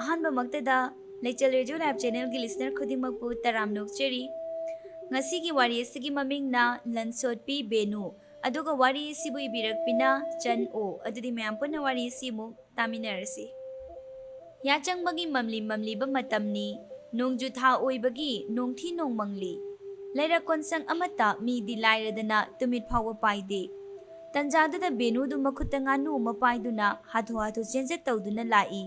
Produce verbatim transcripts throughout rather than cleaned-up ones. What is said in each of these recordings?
ꯑꯍꯥꯟꯕꯃꯛꯇꯗ ꯂꯩꯆꯦꯜ radio live ꯆꯦꯅꯦꯜꯒꯤ listener ꯈꯨꯗꯤꯡꯃꯛꯄꯨ ꯇꯔꯥꯝꯅ ꯑꯣꯛꯆꯔꯤ꯫ ꯉꯁꯤꯒꯤ ꯋꯥꯔꯤ ꯑꯁꯤꯒꯤ ꯃꯃꯤꯡꯅ ꯂꯟꯁꯣꯠꯄꯤ ꯕꯦꯅꯨ, ꯑꯗꯨꯒ ꯋꯥꯔꯤ ꯑꯁꯤꯕꯨ ꯏꯕꯤꯔꯛꯄꯤꯅ ꯆꯟ ꯑꯣ꯫ ꯑꯗꯨꯗꯤ ꯃꯌꯥꯝ ꯄꯨꯟꯅ ꯋꯥꯔꯤ ꯑꯁꯤ ꯑꯃꯨꯛ ꯇꯥꯃꯤꯟꯅꯔꯁꯤ꯫ ꯌꯥꯆꯪꯕꯒꯤ ꯃꯝꯂꯤ ꯃꯝꯂꯤꯕ ꯃꯇꯝꯅꯤ꯫ ꯅꯣꯡꯖꯨ ꯊꯥ ꯑꯣꯏꯕꯒꯤ ꯅꯣꯡꯊꯤ ꯅꯣꯡꯃꯪꯂꯤ꯫ ꯂꯩꯔꯛ ꯀꯣꯟꯁꯪ ꯑꯃꯠꯇ ꯃꯤꯗꯤ ꯂꯥꯏꯔꯗꯅ ꯇꯨꯃꯤꯠ ꯐꯥꯎꯕ ꯄꯥꯏꯗꯦ꯫ ꯇꯟꯖꯥꯗꯨꯗ ꯕꯦꯅꯨꯗꯨ ꯃꯈꯨꯠꯇ ꯉꯥꯅꯨ ꯑꯃ ꯄꯥꯏꯗꯨꯅ ꯍꯥꯊꯨ ꯍꯥꯊꯨ ꯆꯦꯟꯖꯠ ꯇꯧꯗꯨꯅ ꯂꯥꯛꯏ꯫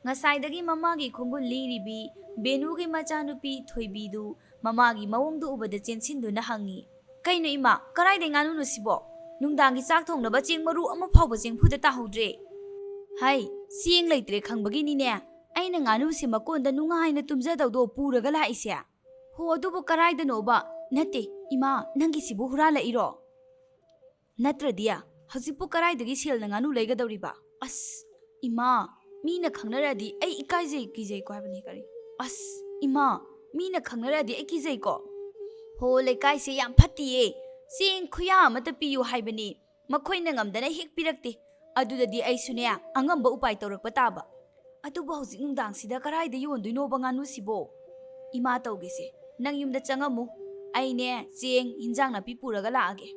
ꯉꯁꯥꯏꯗꯒꯤ ꯃꯃꯥꯒꯤ ꯈꯣꯡꯒꯨꯜ ꯂꯤꯔꯤꯕꯤ ꯕꯦꯅꯨꯒꯤ ꯃꯆꯥꯅꯨꯄꯤ ꯊꯣꯏꯕꯤꯗꯨ ꯃꯃꯥꯒꯤ ꯃꯑꯣꯡꯗꯨ ꯎꯕꯗ ꯆꯦꯟꯁꯤꯟꯗꯨꯅ ꯍꯪꯉꯤ, "ꯀꯩꯅꯣ ꯏꯃꯥ, ꯀꯔꯥꯏꯗꯩ ꯉꯥꯅꯨꯅꯣ ꯁꯤꯕꯣ? ꯅꯨꯡꯗꯥꯡꯒꯤ ꯆꯥꯛ ꯊꯣꯡꯅꯕ ꯆꯦꯡ ꯃꯔꯨ ꯑꯃ ꯐꯥꯎꯕ ꯆꯦꯡꯐꯨꯗ ꯇꯥꯍꯧꯗ꯭ꯔꯦ"꯫ "ꯍꯩ, ꯆꯦꯡ ꯂꯩꯇ꯭ꯔꯦ ꯈꯪꯕꯒꯤꯅꯤꯅꯦ ꯑꯩꯅ ꯉꯥꯅꯨꯁꯦ ꯃꯀꯣꯟꯗ ꯅꯨꯡꯉꯥꯏꯅ ꯇꯨꯝꯖꯗꯧꯗꯣ ꯄꯨꯔꯒ ꯂꯥꯛꯏꯁꯦ꯫ ꯍꯣ, ꯑꯗꯨꯕꯨ ꯀꯔꯥꯏꯗꯅꯣꯕ? ꯅꯠꯇꯦ, ꯏꯃꯥ, ꯅꯪꯒꯤꯁꯤꯕꯨ ꯍꯨꯔꯥꯜꯂꯛꯏꯔꯣ? ꯅꯠꯇ꯭ꯔꯗꯤ ꯍꯧꯖꯤꯛꯄꯨ ꯀꯔꯥꯏꯗꯒꯤ ꯁꯦꯜꯅ ꯉꯥꯅꯨ ꯂꯩꯒꯗꯧꯔꯤꯕ? ꯑꯁ, ꯏꯃꯥ, ꯃꯤꯅ ꯈꯪꯅꯔꯗꯤ ꯑꯩ ꯏꯀꯥꯏꯖꯩ, ꯀꯤꯖꯩꯀꯣ ꯍꯥꯏꯕꯅꯤ, ꯀꯔꯤ? ꯑꯁ, ꯏꯃꯥ, ꯃꯤꯅ ꯈꯪꯅꯔꯗꯤ ꯑꯩ ꯀꯤꯖꯩꯀꯣ꯫ ꯍꯣ, ꯂꯩꯀꯥꯏꯁꯦ ꯌꯥꯝ ꯐꯠꯇꯤꯌꯦ꯫ ꯆꯦꯡ ꯈꯨꯌꯥ ꯑꯃꯇ ꯄꯤꯌꯨ ꯍꯥꯏꯕꯅꯤ꯫ ꯃꯈꯣꯏꯅ ꯉꯝꯗꯅ ꯍꯦꯛ ꯄꯤꯔꯛꯇꯦ꯫ ꯑꯗꯨꯗꯗꯤ ꯑꯩꯁꯨꯅꯦ, ꯑꯉꯝꯕ ꯎꯄꯥꯏ ꯇꯧꯔꯛꯄ ꯇꯥꯕ꯫ ꯑꯗꯨꯕꯨ ꯍꯧꯖꯤꯛ ꯅꯨꯡꯗꯥꯡꯁꯤꯗ ꯀꯔꯥꯏꯗ ꯌꯣꯟꯗꯣꯏꯅꯣꯕ ꯉꯥꯅꯨꯁꯤꯕꯣ? ꯏꯃꯥ ꯇꯧꯒꯦꯁꯦ, ꯅꯪ ꯌꯨꯝꯗ ꯆꯪꯉꯝꯃꯨ꯫ ꯑꯩꯅꯦ, ꯆꯦꯡ, ꯏꯟꯖꯥꯡ ꯅꯥꯄꯤ ꯄꯨꯔꯒ ꯂꯥꯛꯑꯒꯦ꯫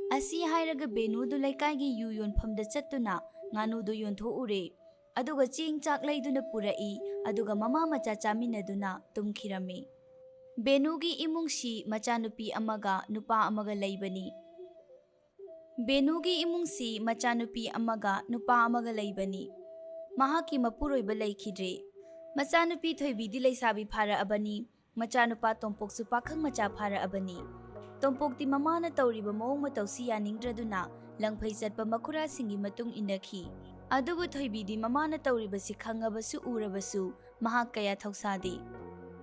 ꯑꯁꯤ ꯍꯥꯏꯔꯒ ꯕꯦꯅꯨꯗꯨ ꯂꯩꯀꯥꯏꯒꯤ ꯌꯨ ꯌꯣꯟꯐꯝꯗ ꯆꯠꯇꯨꯅ ꯉꯥꯅꯨꯗꯨ ꯌꯣꯟꯊꯣꯛꯎꯔꯦ꯫ ꯑꯗꯨꯒ ꯆꯦꯡ ꯆꯥꯛ ꯂꯩꯗꯨꯅ ꯄꯨꯔꯛꯏ꯫ ꯑꯗꯨꯒ ꯃꯃꯥ ꯃꯆꯥ ꯆꯥꯃꯤꯟꯅꯗꯨꯅ ꯇꯨꯝꯈꯤꯔꯝꯃꯤ꯫ ꯕꯦꯅꯨꯒꯤ ꯏꯃꯨꯡꯁꯤ ꯃꯆꯥꯅꯨꯄꯤ ꯑꯃꯒ ꯅꯨꯄꯥ ꯑꯃꯒ ꯂꯩꯕꯅꯤ꯫ ꯕꯦꯅꯨꯒꯤ ꯏꯃꯨꯡꯁꯤ ꯃꯆꯥꯅꯨꯄꯤ ꯑꯃꯒ ꯅꯨꯄꯥ ꯑꯃꯒ ꯂꯩꯕꯅꯤ꯫ ꯃꯍꯥꯛꯀꯤ ꯃꯄꯨꯔꯣꯏꯕ ꯂꯩꯈꯤꯗ꯭ꯔꯦ꯫ ꯃꯆꯥꯅꯨꯄꯤ ꯊꯣꯏꯕꯤꯗꯤ ꯂꯩꯁꯥꯕꯤ ꯐꯥꯔꯛꯑꯕꯅꯤ꯫ ꯃꯆꯥꯅꯨꯄꯥ ꯇꯣꯝꯄꯣꯛꯁꯨ ꯄꯥꯈꯪ ꯃꯆꯥ ꯐꯥꯔꯛꯑꯕꯅꯤ꯫ ꯇꯣꯝꯄꯣꯛꯇꯤ ꯃꯃꯥꯅ ꯇꯧꯔꯤꯕ ꯃꯑꯣꯡ ꯃꯇꯧꯁꯤ ꯌꯥꯅꯤꯡꯗ꯭ꯔꯗꯨꯅ ꯂꯪꯐꯩ ꯆꯠꯄ ꯃꯈꯨꯔꯥꯁꯤꯡꯒꯤ ꯃꯇꯨꯡ ꯏꯟꯅꯈꯤ꯫ ꯑꯗꯨꯕꯨ ꯊꯣꯏꯕꯤꯗꯤ ꯃꯃꯥꯅ ꯇꯧꯔꯤꯕꯁꯤ ꯈꯪꯉꯕꯁꯨ ꯎꯔꯕꯁꯨ ꯃꯍꯥꯛ ꯀꯌꯥ ꯊꯧꯁꯥꯗꯦ꯫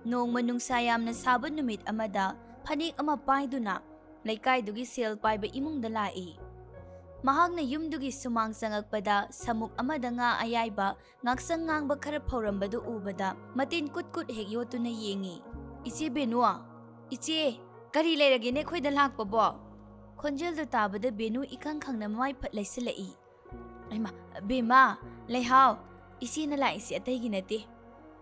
ꯅꯣꯡꯃ ꯅꯨꯡꯁꯥ ꯌꯥꯝꯅ ꯁꯥꯕ ꯅꯨꯃꯤꯠ ꯑꯃꯗ ꯐꯅꯦꯛ ꯑꯃ ꯄꯥꯏꯗꯨꯅ ꯂꯩꯀꯥꯏꯗꯨꯒꯤ ꯁꯦꯜ ꯄꯥꯏꯕ ꯏꯃꯨꯡꯗ ꯂꯥꯛꯏ꯫ ꯃꯍꯥꯛꯅ ꯌꯨꯝꯗꯨꯒꯤ ꯁꯨꯃꯥꯡ ꯆꯪꯉꯛꯄꯗ ꯁꯃꯨꯛ ꯑꯃꯗ ꯉꯥ ꯑꯌꯥꯏꯕ ꯉꯥꯛꯁꯪ ꯉꯥꯡꯕ ꯈꯔ ꯐꯧꯔꯝꯕꯗꯨ ꯎꯕꯗ ꯃꯇꯤꯟ ꯀꯨꯠ ꯀꯨꯠ ꯍꯦꯛ ꯌꯣꯠꯇꯨꯅ ꯌꯦꯡꯉꯤ꯫ "ꯏꯆꯦ ꯕꯦꯅꯨ, ꯏꯆꯦ, ꯀꯔꯤ ꯂꯩꯔꯒꯦꯅꯦ ꯑꯩꯈꯣꯏꯗ ꯂꯥꯛꯄꯕꯣ?" ꯈꯣꯟꯖꯦꯜꯗꯨ ꯇꯥꯕꯗ ꯕꯦꯅꯨ ꯏꯈꯪ ꯈꯪꯅ ꯃꯃꯥꯏ ꯐꯠ ꯂꯩꯁꯤꯜꯂꯛꯏ꯫ "ꯑꯩꯃ, ꯕꯦꯝꯃ, ꯂꯩꯍꯥꯎ, "ꯏꯆꯦꯅ ꯂꯥꯛꯏꯁꯤ ꯑꯇꯩꯒꯤ ꯅꯠꯇꯦ"꯫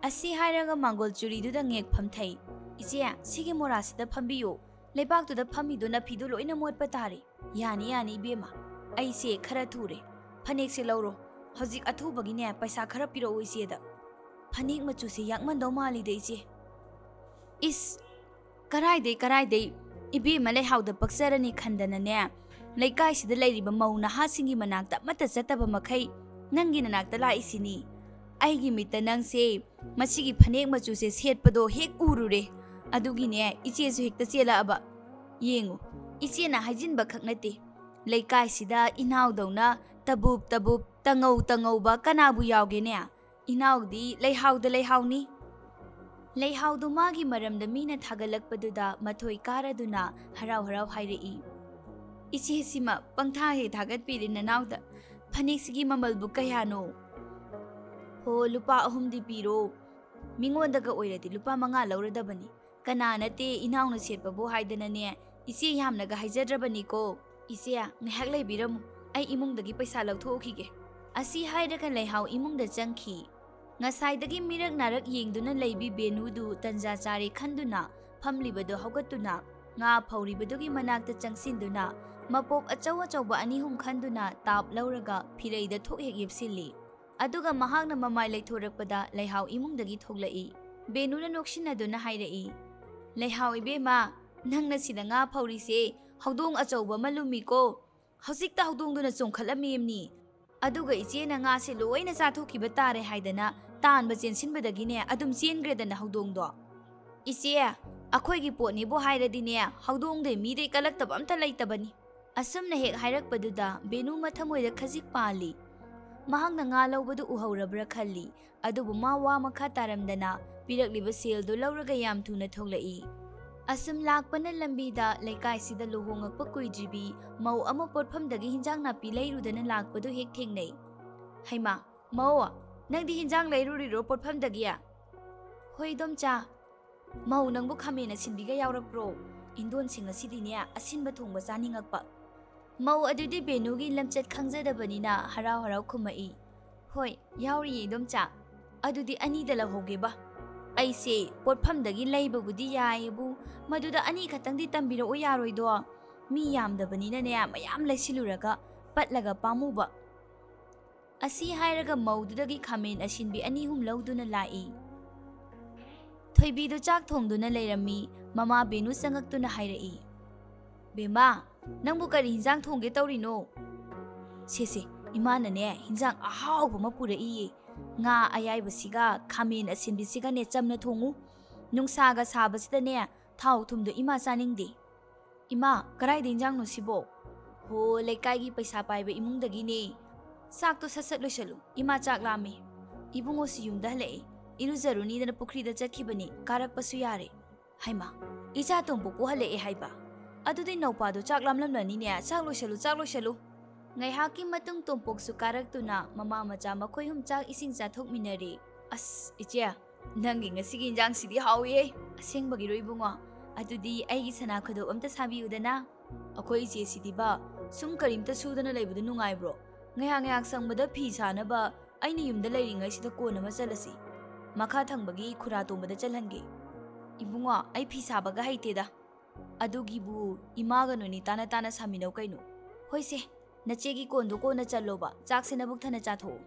ꯑꯁꯤ ꯍꯥꯏꯔꯒ ꯃꯥꯡꯒꯣꯜ ꯆꯨꯔꯤꯗꯨꯗ ꯉꯦꯛ ꯐꯝꯊꯩ꯫ "ꯏꯆꯦ, ꯁꯤꯒꯤ ꯃꯣꯔꯥꯁꯤꯗ ꯐꯝꯕꯤꯌꯨ꯫ ꯂꯩꯕꯥꯛꯇꯨꯗ ꯐꯝꯃꯤꯗꯨ ꯅꯥꯄꯤꯗꯨ ꯂꯣꯏꯅ ꯃꯣꯠꯄ ꯇꯥꯔꯦ꯫ ꯌꯥꯅꯤ, ꯌꯥꯅꯤ ꯏꯕꯦꯝꯃ꯫ ꯑꯩꯁꯦ ꯈꯔ ꯊꯨꯔꯦ꯫ ꯐꯅꯦꯛꯁꯦ ꯂꯧꯔꯣ꯫ ꯍꯧꯖꯤꯛ ꯑꯊꯨꯕꯒꯤꯅꯦ ꯄꯩꯁꯥ ꯈꯔ ꯄꯤꯔꯛꯑꯣ ꯏꯆꯦꯗ꯫ ꯐꯅꯦꯛ ꯃꯆꯨꯁꯦ ꯌꯥꯛꯃꯟꯗꯧ ꯃꯥꯜꯂꯤꯗ ꯏꯆꯦ"꯫ "ꯏꯁ! ꯀꯔꯥꯏꯗꯩ, ꯀꯔꯥꯏꯗꯩ? ꯏꯕꯦꯝꯃ ꯂꯩꯍꯥꯎꯗ ꯄꯛꯆꯔꯅꯤ ꯈꯟꯗꯅꯅꯦ, ꯂꯩꯀꯥꯏꯁꯤꯗ ꯂꯩꯔꯤꯕ ꯃꯧ ꯅꯍꯥꯁꯤꯡꯒꯤ ꯃꯅꯥꯛꯇ ꯑꯃꯠꯇ ꯆꯠꯇꯕ ꯃꯈꯩ ꯅꯪꯒꯤ ꯅꯅꯥꯛꯇ ꯂꯥꯛꯏꯁꯤꯅꯤ꯫ ꯑꯩꯒꯤ ꯃꯤꯠꯇ ꯅꯪꯁꯦ ꯃꯁꯤꯒꯤ ꯐꯅꯦꯛ ꯃꯆꯨꯁꯦ ꯁꯦꯠꯄꯗꯣ ꯍꯦꯛ ꯎꯔꯨꯔꯦ꯫ ꯑꯗꯨꯒꯤꯅꯦ ꯏꯆꯦꯁꯨ ꯍꯦꯛꯇ ꯆꯦꯜꯂꯛꯑꯕ꯫ ꯌꯦꯡꯉꯨ, ꯏꯆꯦꯅ ꯍꯥꯏꯖꯤꯟꯕ ꯈꯛ ꯅꯠꯇꯦ, ꯂꯩꯀꯥꯏꯁꯤꯗ ꯏꯅꯥꯎꯗꯧꯅ ꯇꯕꯨꯞ ꯇꯕꯨꯞ, ꯇꯉꯧ ꯇꯉꯧꯕ ꯀꯅꯥꯕꯨ ꯌꯥꯎꯒꯦꯅꯦ? ꯏꯅꯥꯎꯗꯤ ꯂꯩꯍꯥꯎꯗ ꯂꯩꯍꯥꯎꯅꯤ"꯫ ꯂꯩꯍꯥꯎꯗꯨ ꯃꯥꯒꯤ ꯃꯔꯝꯗ ꯃꯤꯅ ꯊꯥꯒꯠꯂꯛꯄꯗꯨꯗ ꯃꯊꯣꯏ ꯀꯥꯔꯗꯨꯅ ꯍꯔꯥꯎ ꯍꯔꯥꯎ ꯍꯥꯏꯔꯛꯏ꯫ "ꯏꯆꯦꯁꯤꯃ ꯄꯪꯊꯥ ꯍꯦꯛ ꯊꯥꯒꯠꯄꯤꯔꯦ ꯅꯅꯥꯎꯗ꯫ ꯐꯅꯦꯛꯁꯤꯒꯤ ꯃꯃꯜꯕꯨ ꯀꯌꯥꯅꯣ?" "ꯍꯣ, ꯂꯨꯄꯥ ꯑꯍꯨꯝꯗꯤ ꯄꯤꯔꯣ꯫ ꯃꯤꯉꯣꯟꯗꯒ ꯑꯣꯏꯔꯗꯤ ꯂꯨꯄꯥ ꯃꯉꯥ ꯂꯧꯔꯗꯕꯅꯤ꯫ ꯀꯅꯥ ꯅꯠꯇꯦ ꯏꯅꯥꯎꯅ ꯁꯦꯠꯄꯕꯨ ꯍꯥꯏꯗꯅꯅꯦ ꯏꯆꯦ ꯌꯥꯝꯅꯒ ꯍꯥꯏꯖꯗ꯭ꯔꯕꯅꯤꯀꯣ꯫ ꯏꯆꯦ, ꯉꯥꯏꯍꯥꯛ ꯂꯩꯕꯤꯔꯝꯃꯨ꯫ ꯑꯩ ꯏꯃꯨꯡꯗꯒꯤ ꯄꯩꯁꯥ ꯂꯧꯊꯣꯛꯎꯈꯤꯒꯦ"꯫ ꯑꯁꯤ ꯍꯥꯏꯔꯒ ꯂꯩꯍꯥꯎ ꯏꯃꯨꯡꯗ ꯆꯪꯈꯤ꯫ ꯉꯁꯥꯏꯗꯒꯤ ꯃꯤꯔꯛ ꯅꯥꯔꯛ ꯌꯦꯡꯗꯨꯅ ꯂꯩꯕꯤ ꯕꯦꯅꯨꯗꯨ ꯇꯟꯖꯥ ꯆꯥꯔꯦ ꯈꯟꯗꯨꯅ ꯐꯝꯂꯤꯕꯗꯨ ꯍꯧꯒꯠꯇꯨꯅ ꯉꯥ ꯐꯧꯔꯤꯕꯗꯨꯒꯤ ꯃꯅꯥꯛꯇ ꯆꯪꯁꯤꯟꯗꯨꯅ ꯃꯄꯣꯞ ꯑꯆꯧ ꯑꯆꯧꯕ ꯑꯅꯤ ꯑꯍꯨꯝ ꯈꯟꯗꯨꯅ ꯇꯥꯞ ꯂꯧꯔꯒ ꯐꯤꯔꯩꯗ ꯊꯣꯛ ꯍꯦꯛ ꯌꯦꯞꯁꯤꯜꯂꯤ꯫ ꯑꯗꯨꯒ ꯃꯍꯥꯛꯅ ꯃꯃꯥꯏ ꯂꯩꯊꯣꯔꯛꯄꯗ ꯂꯩꯍꯥꯎ ꯏꯃꯨꯡꯗꯒꯤ ꯊꯣꯛꯂꯛꯏ꯫ ꯕꯦꯅꯨꯅ ꯅꯣꯛꯁꯤꯟꯅꯗꯨꯅ ꯍꯥꯏꯔꯛꯏ, "ꯂꯩꯍꯥꯎ ꯏꯕꯦꯝꯃ, ꯅꯪꯅ ꯁꯤꯗ ꯉꯥ ꯐꯧꯔꯤꯁꯦ ꯍꯧꯗꯣꯡ ꯑꯆꯧꯕ ꯑꯃ ꯂꯨꯝꯃꯤꯀꯣ꯫ ꯍꯧꯖꯤꯛꯇ ꯍꯧꯗꯣꯡꯗꯨꯅ ꯆꯣꯡꯈꯠꯂꯝꯃꯤꯕꯅꯤ꯫ ꯑꯗꯨꯒ ꯏꯆꯦꯅ ꯉꯥꯁꯦ ꯂꯣꯏꯅ ꯆꯥꯊꯣꯛꯈꯤꯕ ꯇꯥꯔꯦ ꯍꯥꯏꯗꯅ ꯇꯥꯟꯕ ꯆꯦꯟꯁꯤꯟꯕꯗꯒꯤꯅꯦ ꯑꯗꯨꯝ ꯆꯦꯟꯈ꯭ꯔꯦꯗꯅ ꯍꯧꯗꯣꯡꯗꯣ"꯫ "ꯏꯆꯦ, ꯑꯩꯈꯣꯏꯒꯤ ꯄꯣꯠꯅꯤꯕꯨ ꯍꯥꯏꯔꯗꯤꯅꯦ ꯍꯧꯗꯣꯡꯗꯩ ꯃꯤꯗꯩ ꯀꯜꯂꯛꯇꯕ ꯑꯝꯇ ꯂꯩꯇꯕꯅꯤ"꯫ ꯑꯁꯨꯝꯅ ꯍꯦꯛ ꯍꯥꯏꯔꯛꯄꯗꯨꯗ ꯕꯦꯅꯨ ꯃꯊꯃꯣꯏꯗ ꯈꯖꯤꯛ ꯄꯥꯜꯂꯤ꯫ ꯃꯍꯥꯛꯅ ꯉꯥ ꯂꯧꯕꯗꯨ ꯎꯍꯧꯔꯕ꯭ꯔꯥ ꯈꯜꯂꯤ꯫ ꯑꯗꯨꯕꯨ ꯃꯥ ꯋꯥ ꯃꯈꯥ ꯇꯥꯔꯝꯗꯅ ꯄꯤꯔꯛꯂꯤꯕ ꯁꯦꯜꯗꯨ ꯂꯧꯔꯒ ꯌꯥꯝ ꯊꯨꯅ ꯊꯣꯛꯂꯛꯏ꯫ ꯑꯁꯨꯝ ꯂꯥꯛꯄꯅ ꯂꯝꯕꯤꯗ ꯂꯩꯀꯥꯏꯁꯤꯗ ꯂꯨꯍꯣꯡꯉꯛꯄ ꯀꯨꯏꯗ꯭ꯔꯤꯕꯤ ꯃꯧ ꯑꯃ ꯄꯣꯠꯐꯝꯗꯒꯤ ꯍꯤꯟꯖꯥꯡ ꯅꯥꯄꯤ ꯂꯩꯔꯨꯗꯅ ꯂꯥꯛꯄꯗꯨ ꯍꯦꯛ ꯊꯦꯡꯅꯩ꯫ "ꯍꯩꯃꯥ, ꯃꯧ, ꯅꯪꯗꯤ ꯍꯤꯟꯖꯥꯡ ꯂꯩꯔꯨꯔꯤꯔꯣ ꯄꯣꯠꯐꯝꯗꯒꯤ?" "ꯍꯣꯏ ꯏꯗꯣꯝꯆꯥ"꯫ "ꯃꯧ, ꯅꯪꯕꯨ ꯈꯥꯃꯦꯟ ꯑꯁꯤꯟꯕꯤꯒ ꯌꯥꯎꯔꯛꯄ꯭ꯔꯣ? ꯏꯟꯗꯣꯟꯁꯤꯡ ꯑꯁꯤꯗꯤꯅꯦ ꯑꯁꯤꯟꯕ ꯊꯣꯡꯕ ꯆꯥꯅꯤꯡꯉꯛꯄ"꯫ ꯃꯧ ꯑꯗꯨꯗꯤ ꯕꯦꯅꯨꯒꯤ ꯂꯝꯆꯠ ꯈꯪꯖꯗꯕꯅꯤꯅ ꯍꯔꯥꯎ ꯍꯔꯥꯎ ꯈꯨꯝꯃꯛꯏ, "ꯍꯣꯏ, ꯌꯥꯎꯔꯤꯌꯦ, ꯏꯗꯣꯝꯆꯥ꯫ ꯑꯗꯨꯗꯤ ꯑꯅꯤꯗ ꯂꯧꯍꯧꯒꯦꯕ꯫ ꯑꯩꯁꯦ ꯄꯣꯠꯐꯝꯗꯒꯤ ꯂꯩꯕꯕꯨꯗꯤ ꯌꯥꯏꯌꯦꯕꯨ, ꯃꯗꯨꯗ ꯑꯅꯤ ꯈꯛꯇꯪꯗꯤ ꯇꯝꯕꯤꯔꯛꯑꯣ ꯌꯥꯔꯣꯏꯗꯣ? ꯃꯤ ꯌꯥꯝꯗꯕꯅꯤꯅꯅꯦ, ꯃꯌꯥꯝ ꯂꯩꯁꯤꯜꯂꯨꯔꯒ ꯄꯠꯂꯒ ꯄꯥꯝꯃꯨꯕ"꯫ ꯑꯁꯤ ꯍꯥꯏꯔꯒ ꯃꯧꯗꯨꯗꯒꯤ ꯈꯥꯃꯦꯟ ꯑꯁꯤꯟꯕꯤ ꯑꯅꯤ ꯑꯍꯨꯝ ꯂꯧꯗꯨꯅ ꯂꯥꯛꯏ꯫ ꯊꯣꯏꯕꯤꯗꯨ ꯆꯥꯛ ꯊꯣꯡꯗꯨꯅ ꯂꯩꯔꯝꯃꯤ꯫ ꯃꯃꯥ ꯕꯦꯅꯨ ꯆꯪꯉꯛꯇꯨꯅ ꯍꯥꯏꯔꯛꯏ, "ꯕꯦꯝꯃ, ꯅꯪꯕꯨ ꯀꯔꯤ ꯍꯤꯟꯖꯥꯡ ꯊꯣꯡꯒꯦ ꯇꯧꯔꯤꯅꯣ?" "ꯁꯦ ꯁꯦ, ꯏꯃꯥꯅꯅꯦ ꯍꯤꯟꯖꯥꯡ ꯑꯍꯥꯎꯕ ꯑꯃ ꯄꯨꯔꯛꯏꯌꯦ꯫ ꯉꯥ ꯑꯌꯥꯏꯕꯁꯤꯒ ꯈꯥꯃꯦꯟ ꯑꯁꯤꯟꯕꯤꯁꯤꯒꯅꯦ ꯆꯝꯅ ꯊꯣꯡꯉꯨ꯫ ꯅꯨꯡꯁꯥꯒ ꯁꯥꯕꯁꯤꯗꯅꯦ ꯊꯥꯎ ꯊꯨꯝꯗꯣ ꯏꯃꯥ ꯆꯥꯅꯤꯡꯗꯦ"꯫ "ꯏꯃꯥ, ꯀꯗꯥꯏꯗ ꯏꯟꯖꯥꯡꯅꯣ ꯁꯤꯕꯣ?" "ꯍꯣ, ꯂꯩꯀꯥꯏꯒꯤ ꯄꯩꯁꯥ ꯄꯥꯏꯕ ꯏꯃꯨꯡꯗꯒꯤꯅꯦ꯫ ꯆꯥꯛꯇꯣ ꯁꯠ ꯁꯠ ꯂꯣꯏꯁꯜꯂꯨ, ꯏꯃꯥ ꯆꯥꯛ ꯂꯥꯝꯃꯦ꯫ ꯏꯕꯨꯡꯉꯣꯁꯨ ꯌꯨꯝꯗ ꯍꯜꯂꯛꯑꯦ, ꯏꯔꯨꯖꯔꯨꯅꯤꯗꯅ ꯄꯨꯈ꯭ꯔꯤꯗ ꯆꯠꯈꯤꯕꯅꯤ, ꯀꯥꯔꯛꯄꯁꯨ ꯌꯥꯔꯦ"꯫ "ꯍꯩꯃꯥ, ꯏꯆꯥ ꯇꯣꯝꯄꯣꯛꯄꯨ ꯍꯜꯂꯛꯑꯦ ꯍꯥꯏꯕ? ꯑꯗꯨꯗꯤ ꯅꯧꯄꯥꯗꯣ ꯆꯥꯛ ꯂꯥꯝꯂꯝꯂꯅꯤꯅꯦ, ꯆꯥꯛ ꯂꯣꯏꯁꯜꯂꯨ, ꯆꯥꯛ ꯂꯣꯏꯁꯜꯂꯨ"꯫ ꯉꯥꯏꯍꯥꯛꯀꯤ ꯃꯇꯨꯡ ꯇꯣꯝꯄꯣꯛꯁꯨ ꯀꯥꯔꯛꯇꯨꯅ ꯃꯃꯥ ꯃꯆꯥ ꯃꯈꯣꯏ ꯑꯍꯨꯝ ꯆꯥꯛ ꯏꯁꯤꯡ ꯆꯥꯊꯣꯛꯃꯤꯟꯅꯔꯦ꯫ "ꯑꯁ, ꯏꯆꯦ, ꯅꯪꯒꯤ ꯉꯁꯤꯒꯤ ꯏꯟꯖꯥꯡꯁꯤꯗꯤ ꯍꯥꯎꯏꯍꯦ"꯫ "ꯑꯁꯦꯡꯕꯒꯤꯔꯣ ꯏꯕꯨꯡꯉꯣ? ꯑꯗꯨꯗꯤ ꯑꯩꯒꯤ ꯁꯅꯥ ꯈꯨꯗꯣꯞ ꯑꯝꯇ ꯁꯥꯕꯤꯌꯨꯗꯅ"꯫ "ꯑꯩꯈꯣꯏ ꯏꯆꯦꯁꯤꯗꯤꯕ, ꯁꯨꯝ ꯀꯔꯤꯝꯇ ꯁꯨꯗꯅ ꯂꯩꯕꯗꯨ ꯅꯨꯡꯉꯥꯏꯕ꯭ꯔꯣ? ꯉꯥꯏꯍꯥꯛ ꯉꯥꯏꯍꯥꯛ ꯁꯪꯕꯗ ꯐꯤ ꯁꯥꯅꯕ ꯑꯩꯅ ꯌꯨꯝꯗ ꯂꯩꯔꯤꯉꯩꯁꯤꯗ ꯀꯣꯟ ꯑꯃ ꯆꯠꯂꯁꯤ꯫ ꯃꯈꯥ ꯊꯪꯕꯒꯤ ꯈꯨꯔꯥ ꯇꯣꯝꯕꯗ ꯆꯠꯍꯟꯒꯦ"꯫ "ꯏꯕꯨꯡꯉꯣ, ꯑꯩ ꯐꯤ ꯁꯥꯕꯒ ꯍꯩꯇꯦꯗ"꯫ "ꯑꯗꯨꯒꯤꯕꯨ ꯏꯃꯥꯒ ꯅꯣꯅꯤꯇꯥꯅ ꯇꯥꯅ ꯁꯥꯃꯤꯟꯅꯧ ꯀꯩꯅꯣ"꯫ "ꯍꯣꯏꯁꯦ, ꯅꯆꯦꯒꯤ ꯀꯣꯟꯗꯣ ꯀꯣꯟꯅ ꯆꯠꯂꯣꯕ, ꯆꯥꯛꯁꯦ ꯅꯕꯨꯛ ꯊꯟꯅ ꯆꯥꯊꯣꯛꯎ"꯫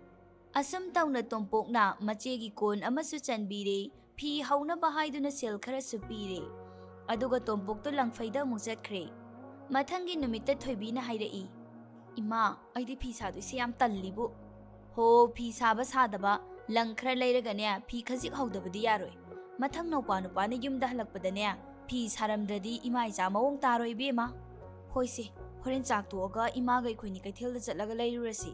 ꯑꯁꯨꯝ ꯇꯧꯅ ꯇꯣꯝꯄꯣꯛꯅ ꯃꯆꯦꯒꯤ ꯀꯣꯟ ꯑꯃꯁꯨ ꯆꯟꯕꯤꯔꯦ, ꯐꯤ ꯍꯧꯅꯕ ꯍꯥꯏꯗꯨꯅ ꯁꯦꯜ ꯈꯔꯁꯨ ꯄꯤꯔꯦ꯫ ꯑꯗꯨꯒ ꯇꯣꯝꯄꯣꯛꯇꯣ ꯂꯪꯐꯩꯗ ꯑꯃꯨꯛ ꯆꯠꯈ꯭ꯔꯦ꯫ ꯃꯊꯪꯒꯤ ꯅꯨꯃꯤꯠꯇ ꯊꯣꯏꯕꯤꯅ ꯍꯥꯏꯔꯛꯏ, "ꯏꯃꯥ, ꯑꯩꯗꯤ ꯐꯤ ꯁꯥꯗꯣꯏꯁꯦ ꯌꯥꯝ ꯇꯜꯂꯤꯕꯨ"꯫ "ꯍꯣ, ꯐꯤ ꯁꯥꯕ ꯁꯥꯗꯕ, ꯂꯪ ꯈꯔ ꯂꯩꯔꯒꯅꯦ ꯐꯤ ꯈꯖꯤꯛ ꯍꯧꯗꯕꯗꯤ ꯌꯥꯔꯣꯏ꯫ ꯃꯊꯪ ꯅꯧꯄꯥ ꯅꯨꯄꯥꯅ ꯌꯨꯝꯗ ꯍꯜꯂꯛꯄꯗꯅꯦ ꯐꯤ ꯁꯥꯔꯝꯗ꯭ꯔꯗꯤ ꯏꯃꯥ ꯏꯆꯥ ꯃꯑꯣꯡ ꯇꯥꯔꯣꯏ ꯏꯕꯦꯝꯃ"꯫ "ꯍꯣꯏꯁꯦ, ꯍꯣꯔꯦꯟ ꯆꯥꯛ ꯇꯣꯛꯑꯒ ꯏꯃꯥꯒ ꯑꯩꯈꯣꯏꯅꯤ ꯀꯩꯊꯦꯜꯗ ꯆꯠꯂꯒ ꯂꯩꯔꯨꯔꯁꯤ"꯫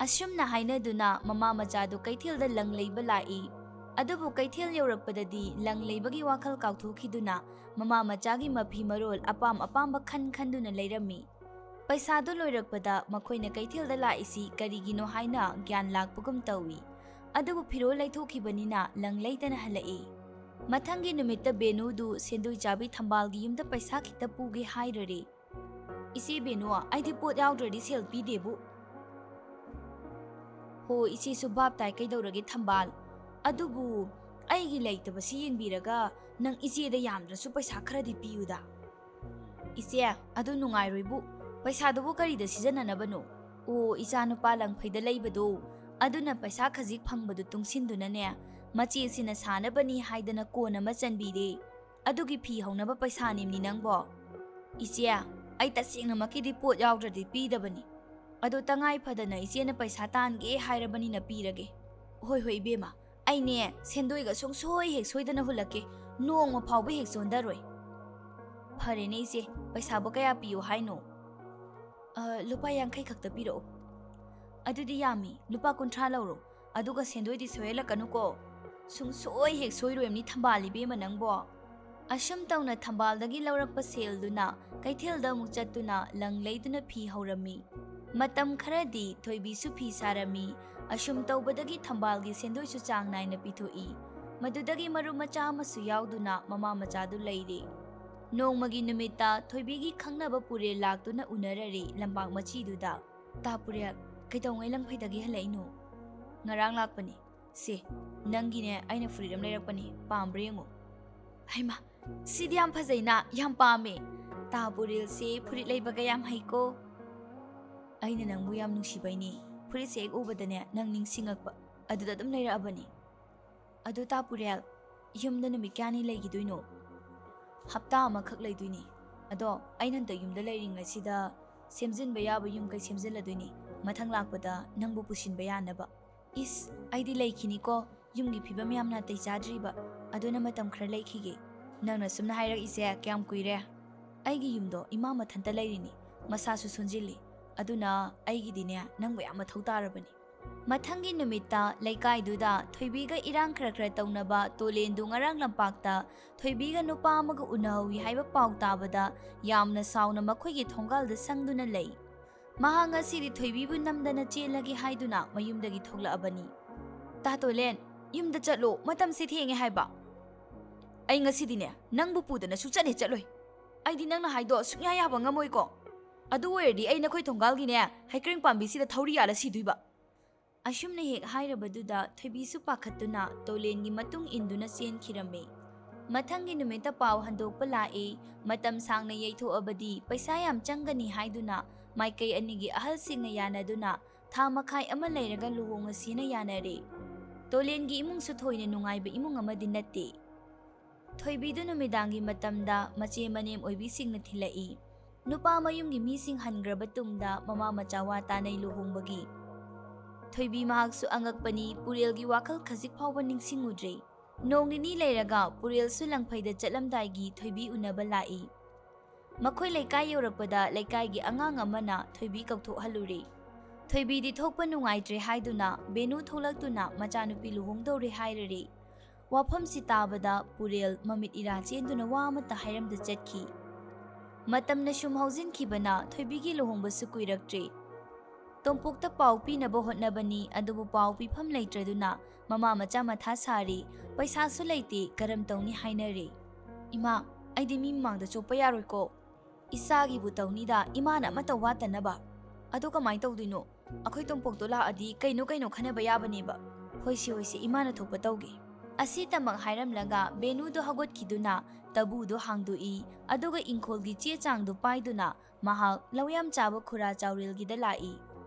ꯑꯁꯨꯝꯅ ꯍꯥꯏꯅꯗꯨꯅ ꯃꯃꯥ ꯃꯆꯥꯗꯨ ꯀꯩꯊꯦꯜꯗ ꯂꯪ ꯂꯩꯕ ꯂꯥꯛꯏ꯫ ꯑꯗꯨꯕꯨ ꯀꯩꯊꯦꯜ ꯌꯧꯔꯛꯄꯗꯗꯤ ꯂꯪ ꯂꯩꯕꯒꯤ ꯋꯥꯈꯜ ꯀꯥꯎꯊꯣꯛꯈꯤꯗꯨꯅ ꯃꯃꯥ ꯃꯆꯥꯒꯤ ꯃꯐꯤ ꯃꯔꯣꯜ ꯑꯄꯥꯝ ꯑꯄꯥꯝꯕ ꯈꯟ ꯈꯟꯗꯨꯅ ꯂꯩꯔꯝꯃꯤ꯫ ꯄꯩꯁꯥꯗꯨ ꯂꯣꯏꯔꯛꯄꯗ ꯃꯈꯣꯏꯅ ꯀꯩꯊꯦꯜꯗ ꯂꯥꯛꯏꯁꯤ ꯀꯔꯤꯒꯤꯅꯣ ꯍꯥꯏꯅ ꯒ꯭ꯌꯥꯟ ꯂꯥꯛꯄꯒꯨꯝ ꯇꯧꯏ꯫ ꯑꯗꯨꯕꯨ ꯐꯤꯔꯣꯜ ꯂꯩꯊꯣꯛꯈꯤꯕꯅꯤꯅ ꯂꯪ ꯂꯩꯗꯅ ꯍꯜꯂꯛꯏ꯫ ꯃꯊꯪꯒꯤ ꯅꯨꯃꯤꯠꯇ ꯕꯦꯅꯨꯗꯨ ꯁꯦꯟꯗꯣꯏ ꯆꯥꯕꯤ ꯊꯝꯕꯥꯜꯒꯤ ꯌꯨꯝꯗ ꯄꯩꯁꯥ ꯈꯤꯇ ꯄꯨꯒꯦ ꯍꯥꯏꯔꯔꯦ꯫ "ꯏꯆꯦ ꯕꯦꯅꯨ, ꯑꯩꯗꯤ ꯄꯣꯠ ꯌꯥꯎꯗ꯭ꯔꯗꯤ ꯁꯦꯜ ꯄꯤꯗꯦꯕꯨ"꯫ ꯑꯣ, ꯏꯆꯦꯁꯨ ꯚꯥꯞ ꯇꯥꯏ꯫ ꯀꯩꯗꯧꯔꯒꯦ ꯊꯝꯕꯥꯜ? ꯑꯗꯨꯕꯨ ꯑꯩꯒꯤ ꯂꯩꯇꯕꯁꯤ ꯌꯦꯡꯕꯤꯔꯒ ꯅꯪ ꯏꯆꯦꯗ ꯌꯥꯝꯗ꯭ꯔꯁꯨ ꯄꯩꯁꯥ ꯈꯔꯗꯤ ꯄꯤꯌꯨꯗ꯫ ꯏꯆꯦ, ꯑꯗꯨ ꯅꯨꯡꯉꯥꯏꯔꯣꯏꯕꯨ꯫ ꯄꯩꯁꯥꯗꯨꯕꯨ ꯀꯔꯤꯗ ꯁꯤꯖꯤꯟꯅꯅꯕꯅꯣ? ꯑꯣ, ꯏꯆꯥꯅꯨꯄꯥ ꯂꯪꯐꯩꯗ ꯂꯩꯕꯗꯣ, ꯑꯗꯨꯅ ꯄꯩꯁꯥ ꯈꯖꯤꯛ ꯐꯪꯕꯗꯨ ꯇꯨꯡꯁꯤꯟꯗꯨꯅꯅꯦ, ꯃꯆꯦꯁꯤꯅ ꯁꯥꯅꯕꯅꯤ ꯍꯥꯏꯗꯅ ꯀꯣꯟ ꯑꯃ ꯆꯟꯕꯤꯔꯦ꯫ ꯑꯗꯨꯒꯤ ꯐꯤ ꯍꯧꯅꯕ ꯄꯩꯁꯥꯅꯤꯝꯅꯤ ꯅꯪꯕꯣ꯫ ꯏꯆꯦ, ꯑꯩ ꯇꯁꯦꯡꯅꯃꯛꯀꯤꯗꯤ ꯄꯣꯠ ꯌꯥꯎꯗ꯭ꯔꯗꯤ ꯄꯤꯗꯕꯅꯤ꯫ ꯑꯗꯣ ꯇꯉꯥꯏ ꯐꯗꯅ ꯏꯆꯦꯅ ꯄꯩꯁꯥ ꯇꯥꯟꯒꯦ ꯍꯥꯏꯔꯕꯅꯤꯅ ꯄꯤꯔꯒꯦ꯫ ꯍꯣꯏ, ꯍꯣꯏ, ꯏꯕꯦꯝꯃ, ꯑꯩꯅꯦ ꯁꯦꯟꯗꯣꯏꯒ ꯁꯨꯡꯁꯣꯏ ꯍꯦꯛ ꯁꯣꯏꯗꯅ ꯍꯨꯜꯂꯛꯀꯦ, ꯅꯣꯡꯃ ꯐꯥꯎꯕ ꯍꯦꯛ ꯆꯣꯟꯗꯔꯣꯏ꯫ ꯐꯔꯦꯅꯦ ꯏꯆꯦ, ꯄꯩꯁꯥꯕꯨ ꯀꯌꯥ ꯄꯤꯌꯨ ꯍꯥꯏꯅꯣ? ꯑ, ꯂꯨꯄꯥ ꯌꯥꯡꯈꯩ ꯈꯛꯇ ꯄꯤꯔꯛꯑꯣ꯫ ꯑꯗꯨꯗꯤ ꯌꯥꯝꯃꯤ, ꯂꯨꯄꯥ ꯀꯨꯟꯊ꯭ꯔꯥ ꯂꯧꯔꯣ, ꯑꯗꯨꯒ ꯁꯦꯟꯗꯣꯏꯗꯤ ꯁꯣꯏꯍꯜꯂꯛꯀꯅꯨꯀꯣ꯫ ꯁꯨꯡꯁꯣꯏ ꯍꯦꯛ ꯁꯣꯏꯔꯣꯏꯝꯅꯤ ꯊꯝꯕꯥꯜ ꯏꯕꯦꯝꯃ ꯅꯪꯕꯣ꯫ ꯑꯁꯨꯝ ꯇꯧꯅ ꯊꯝꯕꯥꯜꯗꯒꯤ ꯂꯧꯔꯛꯄ ꯁꯦꯜꯗꯨꯅ ꯀꯩꯊꯦꯜꯗ ꯑꯃꯨꯛ ꯆꯠꯇꯨꯅ ꯂꯪ ꯂꯩꯗꯨꯅ ꯐꯤ ꯍꯧꯔꯝꯃꯤ꯫ ꯃꯇꯝ ꯈꯔꯗꯤ ꯊꯣꯏꯕꯤꯁꯨ ꯐꯤ ꯁꯥꯔꯝꯃꯤ꯫ ꯑꯁꯨꯝ ꯇꯧꯕꯗꯒꯤ ꯊꯝꯕꯥꯜꯒꯤ ꯁꯦꯟꯗꯣꯏꯁꯨ ꯆꯥꯡ ꯅꯥꯏꯅ ꯄꯤꯊꯣꯛꯏ꯫ ꯃꯗꯨꯗꯒꯤ ꯃꯔꯨꯞ ꯃꯆꯥ ꯑꯃꯁꯨ ꯌꯥꯎꯗꯨꯅ ꯃꯃꯥ ꯃꯆꯥꯗꯨ ꯂꯩꯔꯦ꯫ ꯅꯣꯡꯃꯒꯤ ꯅꯨꯃꯤꯠꯇ ꯊꯣꯏꯕꯤꯒꯤ ꯈꯪꯅꯕ ꯄꯨꯔꯦꯜ ꯂꯥꯛꯇꯨꯅ ꯎꯅꯔꯔꯦ ꯂꯝꯄꯥꯛ ꯃꯆꯤꯗꯨꯗ꯫ "ꯇꯥ ꯄꯨꯔꯦꯜ, ꯀꯩꯗꯧꯉꯩ ꯂꯪꯐꯩꯗꯒꯤ ꯍꯜꯂꯛꯏꯅꯣ?" "ꯉꯔꯥꯡ ꯂꯥꯛꯄꯅꯤ꯫ ꯁꯦ, ꯅꯪꯒꯤꯅꯦ, ꯑꯩꯅ ꯐꯨꯔꯤꯠ ꯑꯃ ꯂꯩꯔꯛꯄꯅꯤ, ꯄꯥꯝꯕ꯭ꯔꯥ ꯌꯦꯡꯉꯨ꯫" "ꯍꯩꯃꯥ, ꯁꯤꯗꯤ ꯌꯥꯝ ꯐꯖꯩꯅ, ꯌꯥꯝ ꯄꯥꯝꯃꯦ꯫ ꯇꯥ ꯄꯨꯔꯦꯜꯁꯦ ꯐꯨꯔꯤꯠ ꯂꯩꯕꯒ ꯌꯥꯝ ꯍꯩꯀꯣ꯫" "ꯑꯩꯅ ꯅꯪꯕꯨ ꯌꯥꯝ ꯅꯨꯡꯁꯤꯕꯩꯅꯦ, ꯐꯨꯔꯤꯠꯁꯦ ꯍꯦꯛ ꯎꯕꯗꯅꯦ ꯅꯪ ꯅꯤꯡꯁꯤꯡꯉꯛꯄ, ꯑꯗꯨꯗ ꯑꯗꯨꯝ ꯂꯩꯔꯛꯑꯕꯅꯤ꯫" "ꯑꯗꯨ ꯇꯥ ꯄꯨꯔꯦꯜ, ꯌꯨꯝꯗ ꯅꯨꯃꯤꯠ ꯀꯌꯥꯅꯤ ꯂꯩꯈꯤꯗꯣꯏꯅꯣ?" "ꯍꯞꯇꯥ ꯑꯃꯈꯛ ꯂꯩꯗꯣꯏꯅꯤ꯫ ꯑꯗꯣ ꯑꯩꯅ ꯍꯟꯗꯛ ꯌꯨꯝꯗ ꯂꯩꯔꯤꯉꯩꯁꯤꯗ ꯁꯦꯝꯖꯤꯟꯕ ꯌꯥꯕ ꯌꯨꯝ ꯀꯩ ꯁꯦꯝꯖꯤꯜꯂꯗꯣꯏꯅꯤ, ꯃꯊꯪ ꯂꯥꯛꯄꯗ ꯅꯪꯕꯨ ꯄꯨꯁꯤꯟꯕ ꯌꯥꯅꯕ꯫" "ꯏꯁ, ꯑꯩꯗꯤ ꯂꯩꯈꯤꯅꯤꯀꯣ, ꯌꯨꯝꯒꯤ ꯐꯤꯕꯝ ꯌꯥꯝ ꯅꯥꯇꯩ ꯆꯥꯗ꯭ꯔꯤꯕ, ꯑꯗꯨꯅ ꯃꯇꯝ ꯈꯔ ꯂꯩꯈꯤꯒꯦ꯫" "ꯅꯪꯅ ꯁꯨꯝꯅ ꯍꯥꯏꯔꯛꯏꯁꯦ ꯀꯌꯥꯝ ꯀꯨꯏꯔꯦ?" "ꯑꯩꯒꯤ ꯌꯨꯝꯗꯣ ꯏꯃꯥ ꯃꯊꯟꯇ ꯂꯩꯔꯤꯅꯤ, ꯃꯁꯥꯁꯨ ꯁꯣꯟꯖꯤꯜꯂꯤ, ꯑꯗꯨꯅ ꯑꯩꯒꯤꯗꯤꯅꯦ ꯅꯪꯕꯨ ꯌꯥꯝ ꯃꯊꯧ ꯇꯥꯔꯕꯅꯤ꯫" ꯃꯊꯪꯒꯤ ꯅꯨꯃꯤꯠꯇ ꯂꯩꯀꯥꯏꯗꯨꯗ ꯊꯣꯏꯕꯤꯒ ꯏꯔꯥꯡ ꯈꯔ ꯈꯔ ꯇꯧꯅꯕ ꯇꯣꯂꯦꯟꯗꯨ ꯉꯔꯥꯡ ꯂꯝꯄꯥꯛꯇ ꯊꯣꯏꯕꯤꯒ ꯅꯨꯄꯥ ꯑꯃꯒ ꯎꯅꯍꯧꯏ ꯍꯥꯏꯕ ꯄꯥꯎ ꯇꯥꯕꯗ ꯌꯥꯝꯅ ꯁꯥꯎꯅ ꯃꯈꯣꯏꯒꯤ ꯊꯣꯡꯒꯥꯜꯗ ꯁꯪꯗꯨꯅ ꯂꯩ꯫ ꯃꯍꯥꯛ ꯉꯁꯤꯗꯤ ꯊꯣꯏꯕꯤꯕꯨ ꯅꯝꯗꯅ ꯆꯦꯜꯂꯒꯦ ꯍꯥꯏꯗꯨꯅ ꯃꯌꯨꯝꯗꯒꯤ ꯊꯣꯛꯂꯛꯑꯕꯅꯤ꯫ "ꯇꯥ ꯇꯣꯂꯦꯟ, ꯌꯨꯝꯗ ꯆꯠꯂꯣ, ꯃꯇꯝꯁꯦ ꯊꯦꯡꯉꯦ ꯍꯥꯏꯕ꯫" "ꯑꯩ ꯉꯁꯤꯗꯤꯅꯦ ꯅꯪꯕꯨ ꯄꯨꯗꯅ ꯁꯨꯡꯆꯠ ꯍꯦꯛ ꯆꯠꯂꯣꯏ꯫ ꯑꯩꯗꯤ ꯅꯪꯅ ꯍꯥꯏꯗꯣ ꯁꯨꯡꯌꯥ ꯌꯥꯕ ꯉꯝꯃꯣꯏꯀꯣ꯫ ꯑꯗꯨ ꯑꯣꯏꯔꯗꯤ ꯑꯩ ꯅꯈꯣꯏ ꯊꯣꯡꯒꯥꯜꯒꯤꯅꯦ ꯍꯩꯀ꯭ꯔꯦꯡ ꯄꯥꯝꯕꯤꯁꯤꯗ ꯊꯧꯔꯤ ꯌꯥꯜꯂ ꯁꯤꯗꯣꯏꯕ꯫" ꯑꯁꯨꯝꯅ ꯍꯦꯛ ꯍꯥꯏꯔꯕꯗꯨꯗ ꯊꯣꯏꯕꯤꯁꯨ ꯄꯥꯈꯠꯇꯨꯅ ꯇꯣꯂꯦꯟꯒꯤ ꯃꯇꯨꯡ ꯏꯟꯗꯨꯅ ꯆꯦꯟꯈꯤꯔꯝꯃꯤ꯫ ꯃꯊꯪꯒꯤ ꯅꯨꯃꯤꯠꯇ ꯄꯥꯎ ꯍꯟꯗꯣꯛꯄ ꯂꯥꯛꯏ, "ꯃꯇꯝ ꯁꯥꯡꯅ ꯌꯩꯊꯣꯛꯑꯕꯗꯤ ꯄꯩꯁꯥ ꯌꯥꯝ ꯆꯪꯒꯅꯤ" ꯍꯥꯏꯗꯨꯅ ꯃꯥꯏꯀꯩ ꯑꯅꯤꯒꯤ ꯑꯍꯜꯁꯤꯡꯅ ꯌꯥꯅꯗꯨꯅ ꯊꯥ ꯃꯈꯥꯏ ꯑꯃ ꯂꯩꯔꯒ ꯂꯨꯍꯣꯡꯉꯁꯤꯅ ꯌꯥꯅꯔꯦ꯫ ꯇꯣꯂꯦꯟꯒꯤ ꯏꯃꯨꯡꯁꯨ ꯊꯣꯏꯅ ꯅꯨꯡꯉꯥꯏꯕ ꯏꯃꯨꯡ ꯑꯃꯗꯤ ꯅꯠꯇꯦ꯫ ꯊꯣꯏꯕꯤꯗꯨ ꯅꯨꯃꯤꯗꯥꯡꯒꯤ ꯃꯇꯝꯗ ꯃꯆꯦ ꯃꯅꯦꯝ ꯑꯣꯏꯕꯤꯁꯤꯡꯅ ꯊꯤꯜꯂꯛꯏ꯫ ꯅꯨꯄꯥ ꯃꯌꯨꯝꯒꯤ ꯃꯤꯁꯤꯡ ꯍꯟꯈ꯭ꯔꯕ ꯇꯨꯡꯗ ꯃꯃꯥ ꯃꯆꯥ ꯋꯥ ꯇꯥꯅꯩ ꯂꯨꯍꯣꯡꯕꯒꯤ꯫ ꯊꯣꯏꯕꯤ ꯃꯍꯥꯛꯁꯨ ꯑꯉꯛꯄꯅꯤ, ꯄꯨꯔꯦꯜꯒꯤ ꯋꯥꯈꯜ ꯈꯖꯤꯛ ꯐꯥꯎꯕ ꯅꯤꯡꯁꯤꯡꯉꯨꯗ꯭ꯔꯦ꯫ ꯅꯣꯡ ꯅꯤꯅꯤ ꯂꯩꯔꯒ ꯄꯨꯔꯦꯜꯁꯨ ꯂꯪꯐꯩꯗ ꯆꯠꯂꯝꯗꯥꯏꯒꯤ ꯊꯣꯏꯕꯤ ꯎꯅꯕ ꯂꯥꯛꯏ꯫ ꯃꯈꯣꯏ ꯂꯩꯀꯥꯏ ꯌꯧꯔꯛꯄꯗ ꯂꯩꯀꯥꯏꯒꯤ ꯑꯉꯥꯡ ꯑꯃꯅ ꯊꯣꯏꯕꯤ ꯀꯧꯊꯣꯛꯍꯜꯂꯨꯔꯦ꯫ ꯊꯣꯏꯕꯤꯗꯤ ꯊꯣꯛꯄ ꯅꯨꯡꯉꯥꯏꯇ꯭ꯔꯦ ꯍꯥꯏꯗꯨꯅ ꯕꯦꯅꯨ ꯊꯣꯛꯂꯛꯇꯨꯅ ꯃꯆꯥꯅꯨꯄꯤ ꯂꯨꯍꯣꯡꯗꯧꯔꯦ ꯍꯥꯏꯔꯔꯦ꯫ ꯋꯥꯐꯝꯁꯤ ꯇꯥꯕꯗ ꯄꯨꯔꯦꯜ ꯃꯃꯤꯠ ꯏꯔꯥ ꯆꯦꯟꯗꯨꯅ ꯋꯥ ꯑꯃꯠꯇ ꯍꯥꯏꯔꯝꯗ ꯆꯠꯈꯤ꯫ ꯃꯇꯝꯅ ꯁꯨꯝ ꯍꯧꯖꯤꯟꯈꯤꯕꯅ ꯊꯣꯏꯕꯤꯒꯤ ꯂꯨꯍꯣꯡꯕꯁꯨ ꯀꯨꯏꯔꯛꯇ꯭ꯔꯦ꯫ ꯇꯣꯝꯄꯣꯛꯇ ꯄꯥꯎ ꯄꯤꯅꯕ ꯍꯣꯠꯅꯕꯅꯤ, ꯑꯗꯨꯕꯨ ꯄꯥꯎ ꯄꯤꯐꯝ ꯂꯩꯇ꯭ꯔꯗꯨꯅ ꯃꯃꯥ ꯃꯆꯥ ꯃꯊꯥ ꯁꯥꯔꯤ꯫ ꯄꯩꯁꯥꯁꯨ ꯂꯩꯇꯦ, ꯀꯔꯝ ꯇꯧꯅꯤ ꯍꯥꯏꯅꯔꯤ꯫ "ꯏꯃꯥ, ꯑꯩꯗꯤ ꯃꯤ ꯃꯃꯥꯡꯗ ꯆꯣꯞꯄ ꯌꯥꯔꯣꯏꯀꯣ꯫ ꯏꯆꯥꯒꯤꯕꯨ ꯇꯧꯅꯤꯗ, ꯏꯃꯥꯅ ꯑꯃꯠꯇ ꯋꯥꯠꯇꯅꯕ꯫ ꯑꯗꯨ ꯀꯃꯥꯏꯅ ꯇꯧꯗꯣꯏꯅꯣ? ꯑꯩꯈꯣꯏ ꯇꯣꯝꯄꯣꯛꯇꯣ ꯂꯥꯛꯑꯗꯤ ꯀꯩꯅꯣ ꯀꯩꯅꯣ ꯈꯟꯅꯕ ꯌꯥꯕꯅꯦꯕ꯫ ꯍꯣꯏꯁꯦ, ꯍꯣꯏꯁꯦ, ꯏꯃꯥꯅ ꯊꯣꯛꯄ ꯇꯧꯒꯦ"꯫ ꯑꯁꯤꯇꯃꯛ ꯍꯥꯏꯔꯝꯂꯒ ꯕꯦꯅꯨꯗꯨ ꯍꯧꯒꯠꯈꯤꯗꯨꯅ ꯇꯕꯨꯗꯨ ꯍꯥꯡꯗꯣꯛꯏ, ꯑꯗꯨꯒ ꯏꯪꯈꯣꯜꯒꯤ ꯆꯦ ꯆꯥꯡꯗꯨ ꯄꯥꯏꯗꯨꯅ ꯃꯍꯥꯛ ꯂꯧ ꯌꯥꯝ ꯆꯥꯕ ꯈꯨꯔꯥ ꯆꯥꯎꯔꯦꯜꯒꯤꯗ ꯂꯥꯛꯏ꯫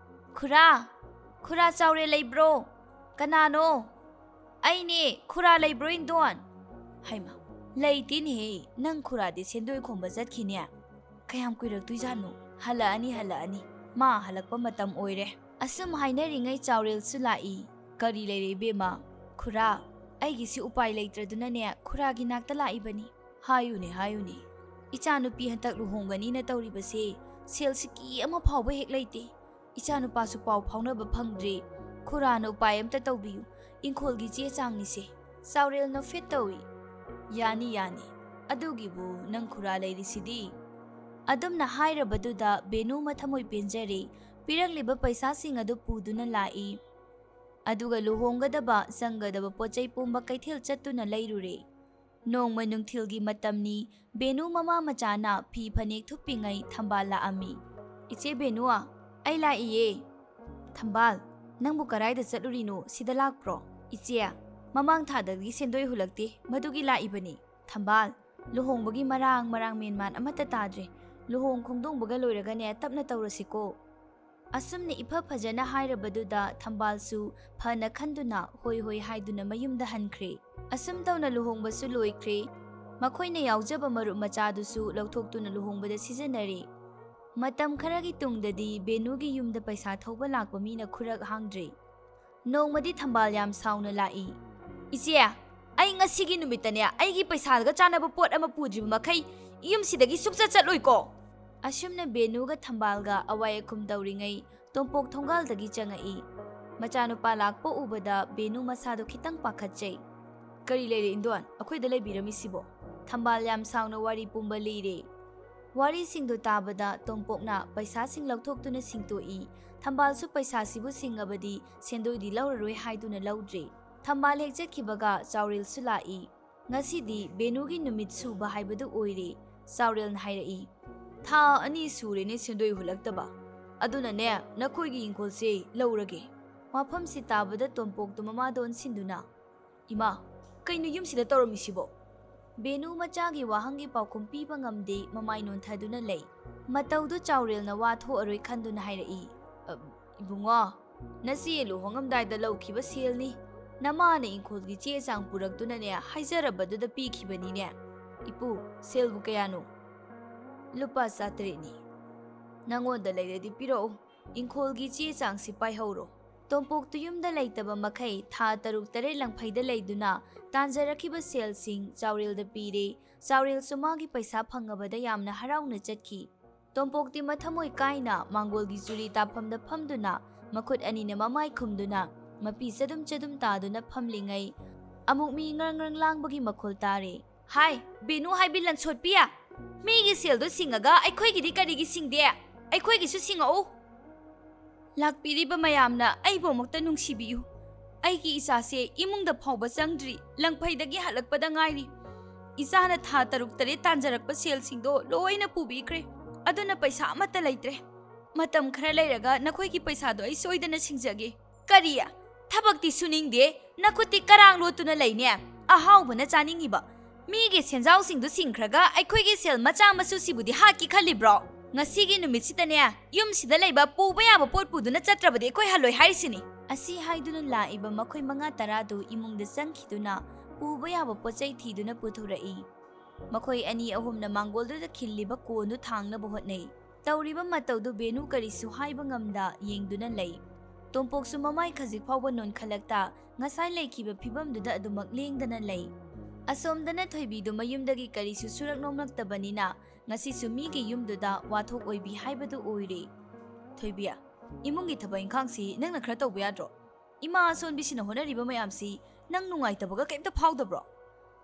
"ꯈꯨꯔꯥ! ꯈꯨꯔꯥ ꯆꯥꯎꯔꯦꯜ ꯂꯩꯕ꯭ꯔꯣ? ꯀꯅꯥꯅꯣ?" "ꯑꯩꯅꯦ, ꯈꯨꯔꯥ ꯂꯩꯕ꯭ꯔꯣ, ꯏꯟꯗꯣꯟ?" "ꯍꯩꯃ, ꯂꯩꯇꯦꯅꯦꯍꯦ, ꯅꯪ ꯈꯨꯔꯥꯗꯤ ꯁꯦꯟꯗꯣꯏ ꯈꯣꯝꯕ ꯆꯠꯈꯤꯅꯦ꯫ ꯀꯌꯥꯝ ꯀꯨꯏꯔꯛꯇꯣꯏꯖꯥꯠꯅꯣ? ꯍꯜꯂꯛꯑꯅꯤ, ꯍꯜꯂꯛꯑꯅꯤ, ꯃꯥ ꯍꯜꯂꯛꯄ ꯃꯇꯝ ꯑꯣꯏꯔꯦ"꯫ ꯑꯁꯨꯝ ꯍꯥꯏꯅꯔꯤꯉꯩ ꯆꯥꯎꯔꯦꯜꯁꯨ ꯂꯥꯛꯏ꯫ "ꯀꯔꯤ ꯂꯩꯔꯦ ꯏꯕꯦꯝꯃ?" "ꯈꯨꯔꯥ, ꯑꯩꯒꯤꯁꯤ ꯎꯄꯥꯏ ꯂꯩꯇ꯭ꯔꯗꯨꯅꯅꯦ ꯈꯨꯔꯥꯒꯤ ꯅꯥꯛꯇ ꯂꯥꯛꯏꯕꯅꯤ꯫ ꯍꯥꯏꯌꯨꯅꯦ, ꯍꯥꯏꯌꯨꯅꯦ, ꯏꯆꯥꯅꯨꯄꯤ ꯍꯟꯇꯛ ꯂꯨꯍꯣꯡꯒꯅꯤꯅ ꯇꯧꯔꯤꯕꯁꯦ ꯁꯦꯜ ꯁꯤꯀꯤ ꯑꯃ ꯐꯥꯎꯕ ꯍꯦꯛ ꯂꯩꯇꯦ꯫ ꯏꯆꯥꯅꯨꯄꯥꯁꯨ ꯄꯥꯎ ꯐꯥꯎꯅꯕ ꯐꯪꯗ꯭ꯔꯤ꯫ ꯈꯨꯔꯥꯅ ꯎꯄꯥꯏ ꯑꯝꯇ ꯇꯧꯕꯤꯌꯨ꯫ ꯏꯪꯈꯣꯜꯒꯤ ꯆꯦ ꯆꯥꯡꯅꯤꯁꯦ"꯫ ꯆꯥꯎꯔꯦꯜꯅ ꯐꯤꯠ ꯇꯧꯏ꯫ "ꯌꯥꯅꯤ, ꯌꯥꯅꯤ, ꯑꯗꯨꯒꯤꯕꯨ ꯅꯪ ꯈꯨꯔꯥ ꯂꯩꯔꯤꯁꯤꯗꯤ"꯫ ꯑꯗꯨꯝꯅ ꯍꯥꯏꯔꯕꯗꯨꯗ ꯕꯦꯅꯨ ꯃꯊꯃꯣꯏ ꯄꯦꯟꯖꯔꯦ꯫ ꯄꯤꯔꯛꯂꯤꯕ ꯄꯩꯁꯥꯁꯤꯡ ꯑꯗꯨ ꯄꯨꯗꯨꯅ ꯂꯥꯛꯏ꯫ ꯑꯗꯨꯒ ꯂꯨꯍꯣꯡꯒꯗꯕ ꯆꯪꯒꯗꯕ ꯄꯣꯠ ꯆꯩ ꯄꯨꯝꯕ ꯀꯩꯊꯦꯜ ꯆꯠꯇꯨꯅ ꯂꯩꯔꯨꯔꯦ꯫ ꯅꯣꯡꯃ ꯅꯨꯡꯊꯤꯜꯒꯤ ꯃꯇꯝꯅꯤ꯫ ꯕꯦꯅꯨ ꯃꯃꯥ ꯃꯆꯥꯅ ꯐꯤ ꯐꯅꯦꯛ ꯊꯨꯞꯄꯤꯉꯩ ꯊꯝꯕꯥꯜ ꯂꯥꯛꯑꯝꯃꯤ꯫ "ꯏꯆꯦ ꯕꯦꯅꯨ, ꯑꯩ ꯂꯥꯛꯏꯌꯦ"꯫ "ꯊꯝꯕꯥꯜ, "ꯅꯪꯕꯨ ꯀꯗꯥꯏꯗ ꯆꯠꯂꯨꯔꯤꯅꯣ? ꯁꯤꯗ ꯂꯥꯛꯄ꯭ꯔꯣ?" "ꯏꯆꯦ, ꯃꯃꯥꯡ ꯊꯥꯗꯒꯤ ꯁꯦꯟꯗꯣꯏ ꯍꯨꯜꯂꯛꯇꯦ, ꯃꯗꯨꯒꯤ ꯂꯥꯛꯏꯕꯅꯤ꯫ ꯊꯝꯕꯥꯜ, ꯂꯨꯍꯣꯡꯕꯒꯤ ꯃꯔꯥꯡ ꯃꯔꯥꯡ ꯃꯦꯟꯃꯥꯟ ꯑꯃꯠꯇ ꯇꯥꯗ꯭ꯔꯦ꯫ ꯂꯨꯍꯣꯡ ꯈꯣꯡꯗꯣꯡꯕꯒ ꯂꯣꯏꯔꯒꯅꯦ ꯇꯞꯅ ꯇꯧꯔꯁꯤꯀꯣ"꯫ ꯑꯁꯨꯝꯅ ꯏꯐ ꯐꯖꯅ ꯍꯥꯏꯔꯕꯗꯨꯗ ꯊꯝꯕꯥꯜꯁꯨ ꯐꯅ ꯈꯟꯗꯨꯅ ꯍꯣꯏ ꯍꯣꯏ ꯍꯥꯏꯗꯨꯅ ꯃꯌꯨꯝꯗ ꯍꯟꯈ꯭ꯔꯦ꯫ ꯑꯁꯨꯝ ꯇꯧꯅ ꯂꯨꯍꯣꯡꯕꯁꯨ ꯂꯣꯏꯈ꯭ꯔꯦ꯫ ꯃꯈꯣꯏꯅ ꯌꯥꯎꯖꯕ ꯃꯔꯨꯞ ꯃꯆꯥꯗꯨꯁꯨ ꯂꯧꯊꯣꯛꯇꯨꯅ ꯂꯨꯍꯣꯡꯕꯗ ꯁꯤꯖꯤꯟꯅꯔꯦ꯫ ꯃꯇꯝ ꯈꯔꯒꯤ ꯇꯨꯡꯗꯗꯤ ꯕꯦꯅꯨꯒꯤ ꯌꯨꯝꯗ ꯄꯩꯁꯥ ꯊꯧꯕ ꯂꯥꯛꯄ ꯃꯤꯅ ꯈꯨꯔꯛ ꯍꯥꯡꯗ꯭ꯔꯦ꯫ ꯅꯣꯡꯃꯗꯤ ꯊꯝꯕꯥꯜ ꯌꯥꯝ ꯁꯥꯎꯅ ꯂꯥꯛꯏ꯫ "ꯏꯆꯦ, ꯑꯩ ꯉꯁꯤꯒꯤ ꯅꯨꯃꯤꯠꯇꯅꯦ ꯑꯩꯒꯤ ꯄꯩꯁꯥꯒ ꯆꯥꯟꯅꯕ ꯄꯣꯠ ꯑꯃ ꯄꯨꯗ꯭ꯔꯤꯕ ꯃꯈꯩ ꯌꯨꯝꯁꯤꯗꯒꯤ ꯁꯨꯡꯆꯠ ꯆꯠꯂꯣꯏꯀꯣ"꯫ ꯑꯁꯨꯝꯅ ꯕꯦꯅꯨꯒ ꯊꯝꯕꯥꯜꯒ ꯑꯋꯥꯏ ꯑꯈꯨꯝ ꯇꯧꯔꯤꯉꯩ ꯇꯣꯝꯄꯣꯛ ꯊꯣꯡꯒꯥꯜꯗꯒꯤ ꯆꯪꯉꯛꯏ꯫ ꯃꯆꯥꯅꯨꯄꯥ ꯂꯥꯛꯄ ꯎꯕꯗ ꯕꯦꯅꯨ ꯃꯁꯥꯗꯣ ꯈꯤꯇꯪ ꯄꯥꯈꯠꯆꯩ꯫ "ꯀꯔꯤ ꯂꯩꯔꯦ ꯏꯟꯗꯣꯟ, ꯑꯩꯈꯣꯏꯗ ꯂꯩꯕꯤꯔꯝꯃꯤꯁꯤꯕꯣ?" ꯊꯝꯕꯥꯜ ꯌꯥꯝ ꯁꯥꯎꯅ ꯋꯥꯔꯤ ꯄꯨꯝꯕ ꯂꯤꯔꯦ꯫ ꯋꯥꯔꯤꯁꯤꯡꯗꯨ ꯇꯥꯕꯗ ꯇꯣꯝꯄꯣꯛꯅ ꯄꯩꯁꯥꯁꯤꯡ ꯂꯧꯊꯣꯛꯇꯨꯅ ꯁꯤꯡꯇꯣꯛꯏ꯫ ꯊꯝꯕꯥꯜꯁꯨ ꯄꯩꯁꯥꯁꯤꯕꯨ ꯁꯤꯡꯉꯕꯗꯤ ꯁꯦꯟꯗꯣꯏꯗꯤ ꯂꯧꯔꯔꯣꯏ ꯍꯥꯏꯗꯨꯅ ꯂꯧꯗ꯭ꯔꯦ꯫ ꯊꯝꯕꯥꯜ ꯍꯦꯛ ꯆꯠꯈꯤꯕꯒ ꯆꯥꯎꯔꯦꯜꯁꯨ ꯂꯥꯛꯏ꯫ "ꯉꯁꯤꯗꯤ ꯕꯦꯅꯨꯒꯤ ꯅꯨꯃꯤꯠ ꯁꯨꯕ ꯍꯥꯏꯕꯗꯨ ꯑꯣꯏꯔꯦ"꯫ ꯆꯥꯎꯔꯦꯜꯅ ꯍꯥꯏꯔꯛꯏ꯫ "ꯊꯥ ꯑꯅꯤ ꯁꯨꯔꯦꯅꯦ ꯁꯦꯟꯗꯣꯏ ꯍꯨꯜꯂꯛꯇꯕ꯫ ꯑꯗꯨꯅꯅꯦ, ꯅꯈꯣꯏꯒꯤ ꯏꯪꯈꯣꯜꯁꯦ ꯂꯧꯔꯒꯦ"꯫ ꯋꯥꯐꯝꯁꯤ ꯇꯥꯕꯗ ꯇꯣꯝꯄꯣꯛꯇꯨ ꯃꯃꯥꯗ ꯑꯣꯟꯁꯤꯟꯗꯨꯅ, "ꯏꯃꯥ, ꯀꯩꯅꯣ ꯌꯨꯝꯁꯤꯗ ꯇꯧꯔꯝꯃꯤꯁꯤꯕꯣ?" ꯕꯦꯅꯨ ꯃꯆꯥꯒꯤ ꯋꯥꯍꯪꯒꯤ ꯄꯥꯎꯈꯨꯝ ꯄꯤꯕ ꯉꯝꯗꯦ, ꯃꯃꯥꯏ ꯅꯣꯟꯊꯗꯨꯅ ꯂꯩ꯫ ꯃꯇꯧꯗꯨ ꯆꯥꯎꯔꯦꯜꯅ ꯋꯥ ꯊꯣꯛꯑꯔꯣꯏ ꯈꯟꯗꯨꯅ ꯍꯥꯏꯔꯛꯏ, "ꯑ, ꯏꯕꯨꯡꯉꯣ, ꯅꯆꯦ ꯂꯨꯍꯣꯡꯉꯝꯗꯥꯏꯗ ꯂꯧꯈꯤꯕ ꯁꯦꯜꯅꯤ꯫ ꯅꯃꯥꯅ ꯏꯪꯈꯣꯜꯒꯤ ꯆꯦ ꯆꯥꯡ ꯄꯨꯔꯛꯇꯨꯅꯅꯦ ꯍꯥꯏꯖꯔꯕꯗꯨꯗ ꯄꯤꯈꯤꯕꯅꯤꯅꯦ꯫ ꯏꯄꯨ, ꯁꯦꯜꯕꯨ ꯀꯌꯥꯅꯣ?" "ꯂꯨꯄꯥ ꯆꯥꯇ꯭ꯔꯦꯠꯅꯤ꯫ ꯅꯉꯣꯟꯗ ꯂꯩꯔꯗꯤ ꯄꯤꯔꯛꯎ꯫ ꯏꯪꯈꯣꯜꯒꯤ ꯆꯦ ꯆꯥꯡꯁꯤ ꯄꯥꯏꯍꯧꯔꯣ"꯫ ꯇꯣꯝꯄꯣꯛꯇꯨ ꯌꯨꯝꯗ ꯂꯩꯇꯕ ꯃꯈꯩ ꯊꯥ ꯇꯔꯨꯛ ꯇꯔꯦꯠ ꯂꯪꯐꯩꯗ ꯂꯩꯗꯨꯅ ꯇꯥꯟꯖꯔꯛꯈꯤꯕ ꯁꯦꯜꯁꯤꯡ ꯆꯥꯎꯔꯦꯜꯗ ꯄꯤꯔꯦ꯫ ꯆꯥꯎꯔꯦꯜꯁꯨ ꯃꯥꯒꯤ ꯄꯩꯁꯥ ꯐꯪꯉꯕꯗ ꯌꯥꯝꯅ ꯍꯔꯥꯎꯅ ꯆꯠꯈꯤ꯫ ꯇꯣꯝꯄꯣꯛꯇꯤ ꯃꯊꯃꯣꯏ ꯀꯥꯏꯅ ꯃꯥꯡꯒꯣꯜꯒꯤ ꯆꯨꯔꯤ ꯇꯥꯐꯝꯗ ꯐꯝꯗꯨꯅ ꯃꯈꯨꯠ ꯑꯅꯤꯅ ꯃꯃꯥꯏ ꯈꯨꯝꯗꯨꯅ ꯃꯄꯤ ꯆꯗꯨꯝ ꯆꯗꯨꯝ ꯇꯥꯗꯨꯅ ꯐꯝꯂꯤꯉꯩ ꯑꯃꯨꯛ ꯃꯤ ꯉ꯭ꯔꯪ ꯉ꯭ꯔꯪ ꯂꯥꯡꯕꯒꯤ ꯃꯈꯣꯜ ꯇꯥꯔꯦ꯫ "ꯍꯥꯏ, ꯕꯦꯅꯨ ꯍꯥꯏꯕꯤ ꯂꯟꯁꯣꯠꯄꯤ! ꯃꯤꯒꯤ ꯁꯦꯜꯗꯣ ꯁꯤꯡꯉꯒ ꯑꯩꯈꯣꯏꯒꯤꯗꯤ ꯀꯔꯤꯒꯤ ꯁꯤꯡꯗꯦ? ꯑꯩꯈꯣꯏꯒꯤꯁꯨ ꯁꯤꯡꯉꯛꯎ"꯫ "ꯂꯥꯛꯄꯤꯔꯤꯕ ꯃꯌꯥꯝꯅ ꯑꯩꯕꯨ ꯑꯃꯨꯛꯇ ꯅꯨꯡꯁꯤꯕꯤꯌꯨ꯫ ꯑꯩꯒꯤ ꯏꯆꯥꯁꯦ ꯏꯃꯨꯡꯗ ꯐꯥꯎꯕ ꯆꯪꯗ꯭ꯔꯤ, ꯂꯪꯐꯩꯗꯒꯤ ꯍꯜꯂꯛꯄꯗ ꯉꯥꯏꯔꯤ꯫ ꯏꯆꯥꯅ ꯊꯥ ꯇꯔꯨꯛ ꯇꯔꯦꯠ ꯇꯥꯟꯖꯔꯛꯄ ꯁꯦꯜꯁꯤꯡꯗꯣ ꯂꯣꯏꯅ ꯄꯨꯕꯤꯈ꯭ꯔꯦ꯫ ꯑꯗꯨꯅ ꯄꯩꯁꯥ ꯑꯃꯠꯇ ꯂꯩꯇ꯭ꯔꯦ꯫ ꯃꯇꯝ ꯈꯔ ꯂꯩꯔꯒ ꯅꯈꯣꯏꯒꯤ ꯄꯩꯁꯥꯗꯣ ꯑꯩ ꯁꯣꯏꯗꯅ ꯁꯤꯡꯖꯒꯦ"꯫ ꯀꯔꯤ? ꯊꯕꯛꯇꯤ ꯁꯨꯅꯤꯡꯗꯦ, ꯅꯈꯨꯠꯇꯤ ꯀꯔꯥꯡ ꯂꯣꯠꯇꯨꯅ ꯂꯩꯅꯦ꯫ ꯑꯍꯥꯎꯕꯅ ꯆꯥꯅꯤꯡꯉꯤꯕ꯫ ꯃꯤꯒꯤ ꯁꯦꯟꯖꯥꯎꯁꯤꯡꯗꯨ ꯁꯤꯡꯈ꯭ꯔꯒ ꯑꯩꯈꯣꯏꯒꯤ ꯁꯦꯜ ꯃꯆꯥ ꯃꯁꯨꯁꯤꯕꯨꯗꯤ ꯍꯥꯠꯀꯦ ꯈꯜꯂꯤꯕ꯭ꯔꯣ? ꯉꯁꯤꯒꯤ ꯅꯨꯃꯤꯠꯁꯤꯗꯅꯦ, ꯌꯨꯝꯁꯤꯗ ꯂꯩꯕ ꯄꯨꯕ ꯌꯥꯕ ꯄꯣꯠ ꯄꯨꯗꯨꯅ ꯆꯠꯇ꯭ꯔꯕꯗꯤ ꯑꯩꯈꯣꯏ ꯍꯜꯂꯣꯏ ꯍꯥꯏꯔꯤꯁꯤꯅꯤ꯫ ꯑꯁꯤ ꯍꯥꯏꯗꯨꯅ ꯂꯥꯛꯏꯕ ꯃꯈꯣꯏ ꯃꯉꯥ ꯇꯔꯥꯗꯨ ꯏꯃꯨꯡꯗ ꯆꯪꯈꯤꯗꯨꯅ ꯄꯨꯕ ꯌꯥꯕ ꯄꯣꯠ ꯆꯩ ꯊꯤꯗꯨꯅ ꯄꯨꯊꯣꯔꯛꯏ꯫ ꯃꯈꯣꯏ ꯑꯅꯤ ꯑꯍꯨꯝꯅ ꯃꯥꯡꯒꯣꯜꯗꯨꯗ ꯈꯤꯜꯂꯤꯕ ꯀꯣꯟꯗꯨ ꯊꯥꯡꯅꯕ ꯍꯣꯠꯅꯩ꯫ ꯇꯧꯔꯤꯕ ꯃꯇꯧꯗꯨ ꯕꯦꯅꯨ ꯀꯔꯤꯁꯨ ꯍꯥꯏꯕ ꯉꯝꯗ ꯌꯦꯡꯗꯨꯅ ꯂꯩ꯫ ꯇꯣꯝꯄꯣꯛꯁꯨ ꯃꯃꯥꯏ ꯈꯖꯤꯛ ꯐꯥꯎꯕ ꯅꯣꯟꯈꯠꯂꯛꯇ ꯉꯁꯥꯏ ꯂꯩꯈꯤꯕ ꯐꯤꯕꯝꯗꯨꯗ ꯑꯗꯨꯃꯛ ꯂꯦꯡꯗꯅ ꯂꯩ꯫ ꯑꯁꯣꯝꯗꯅ ꯊꯣꯏꯕꯤꯗꯨ ꯃꯌꯨꯝꯗꯒꯤ ꯀꯔꯤꯁꯨ ꯁꯨꯔꯛ ꯅꯣꯝꯂꯛꯇꯕꯅꯤꯅ ꯉꯁꯤꯁꯨ ꯃꯤꯒꯤ ꯌꯨꯝꯗꯨꯗ ꯋꯥꯊꯣꯛ ꯑꯣꯏꯕꯤ ꯍꯥꯏꯕꯗꯨ ꯑꯣꯏꯔꯦ꯫ "ꯊꯣꯏꯕꯤ, ꯏꯃꯨꯡꯒꯤ ꯊꯕꯛ ꯏꯪꯈꯥꯡꯁꯤ ꯅꯪꯅ ꯈꯔ ꯇꯧꯕ ꯌꯥꯗ꯭ꯔꯣ? ꯏꯃꯥ ꯑꯁꯣꯟꯕꯤꯁꯤꯅ ꯍꯣꯠꯅꯔꯤꯕ ꯃꯌꯥꯝꯁꯤ ꯅꯪ ꯅꯨꯡꯉꯥꯏꯇꯕꯒ ꯀꯩꯝꯇ ꯐꯥꯎꯗꯕ꯭ꯔꯣ?"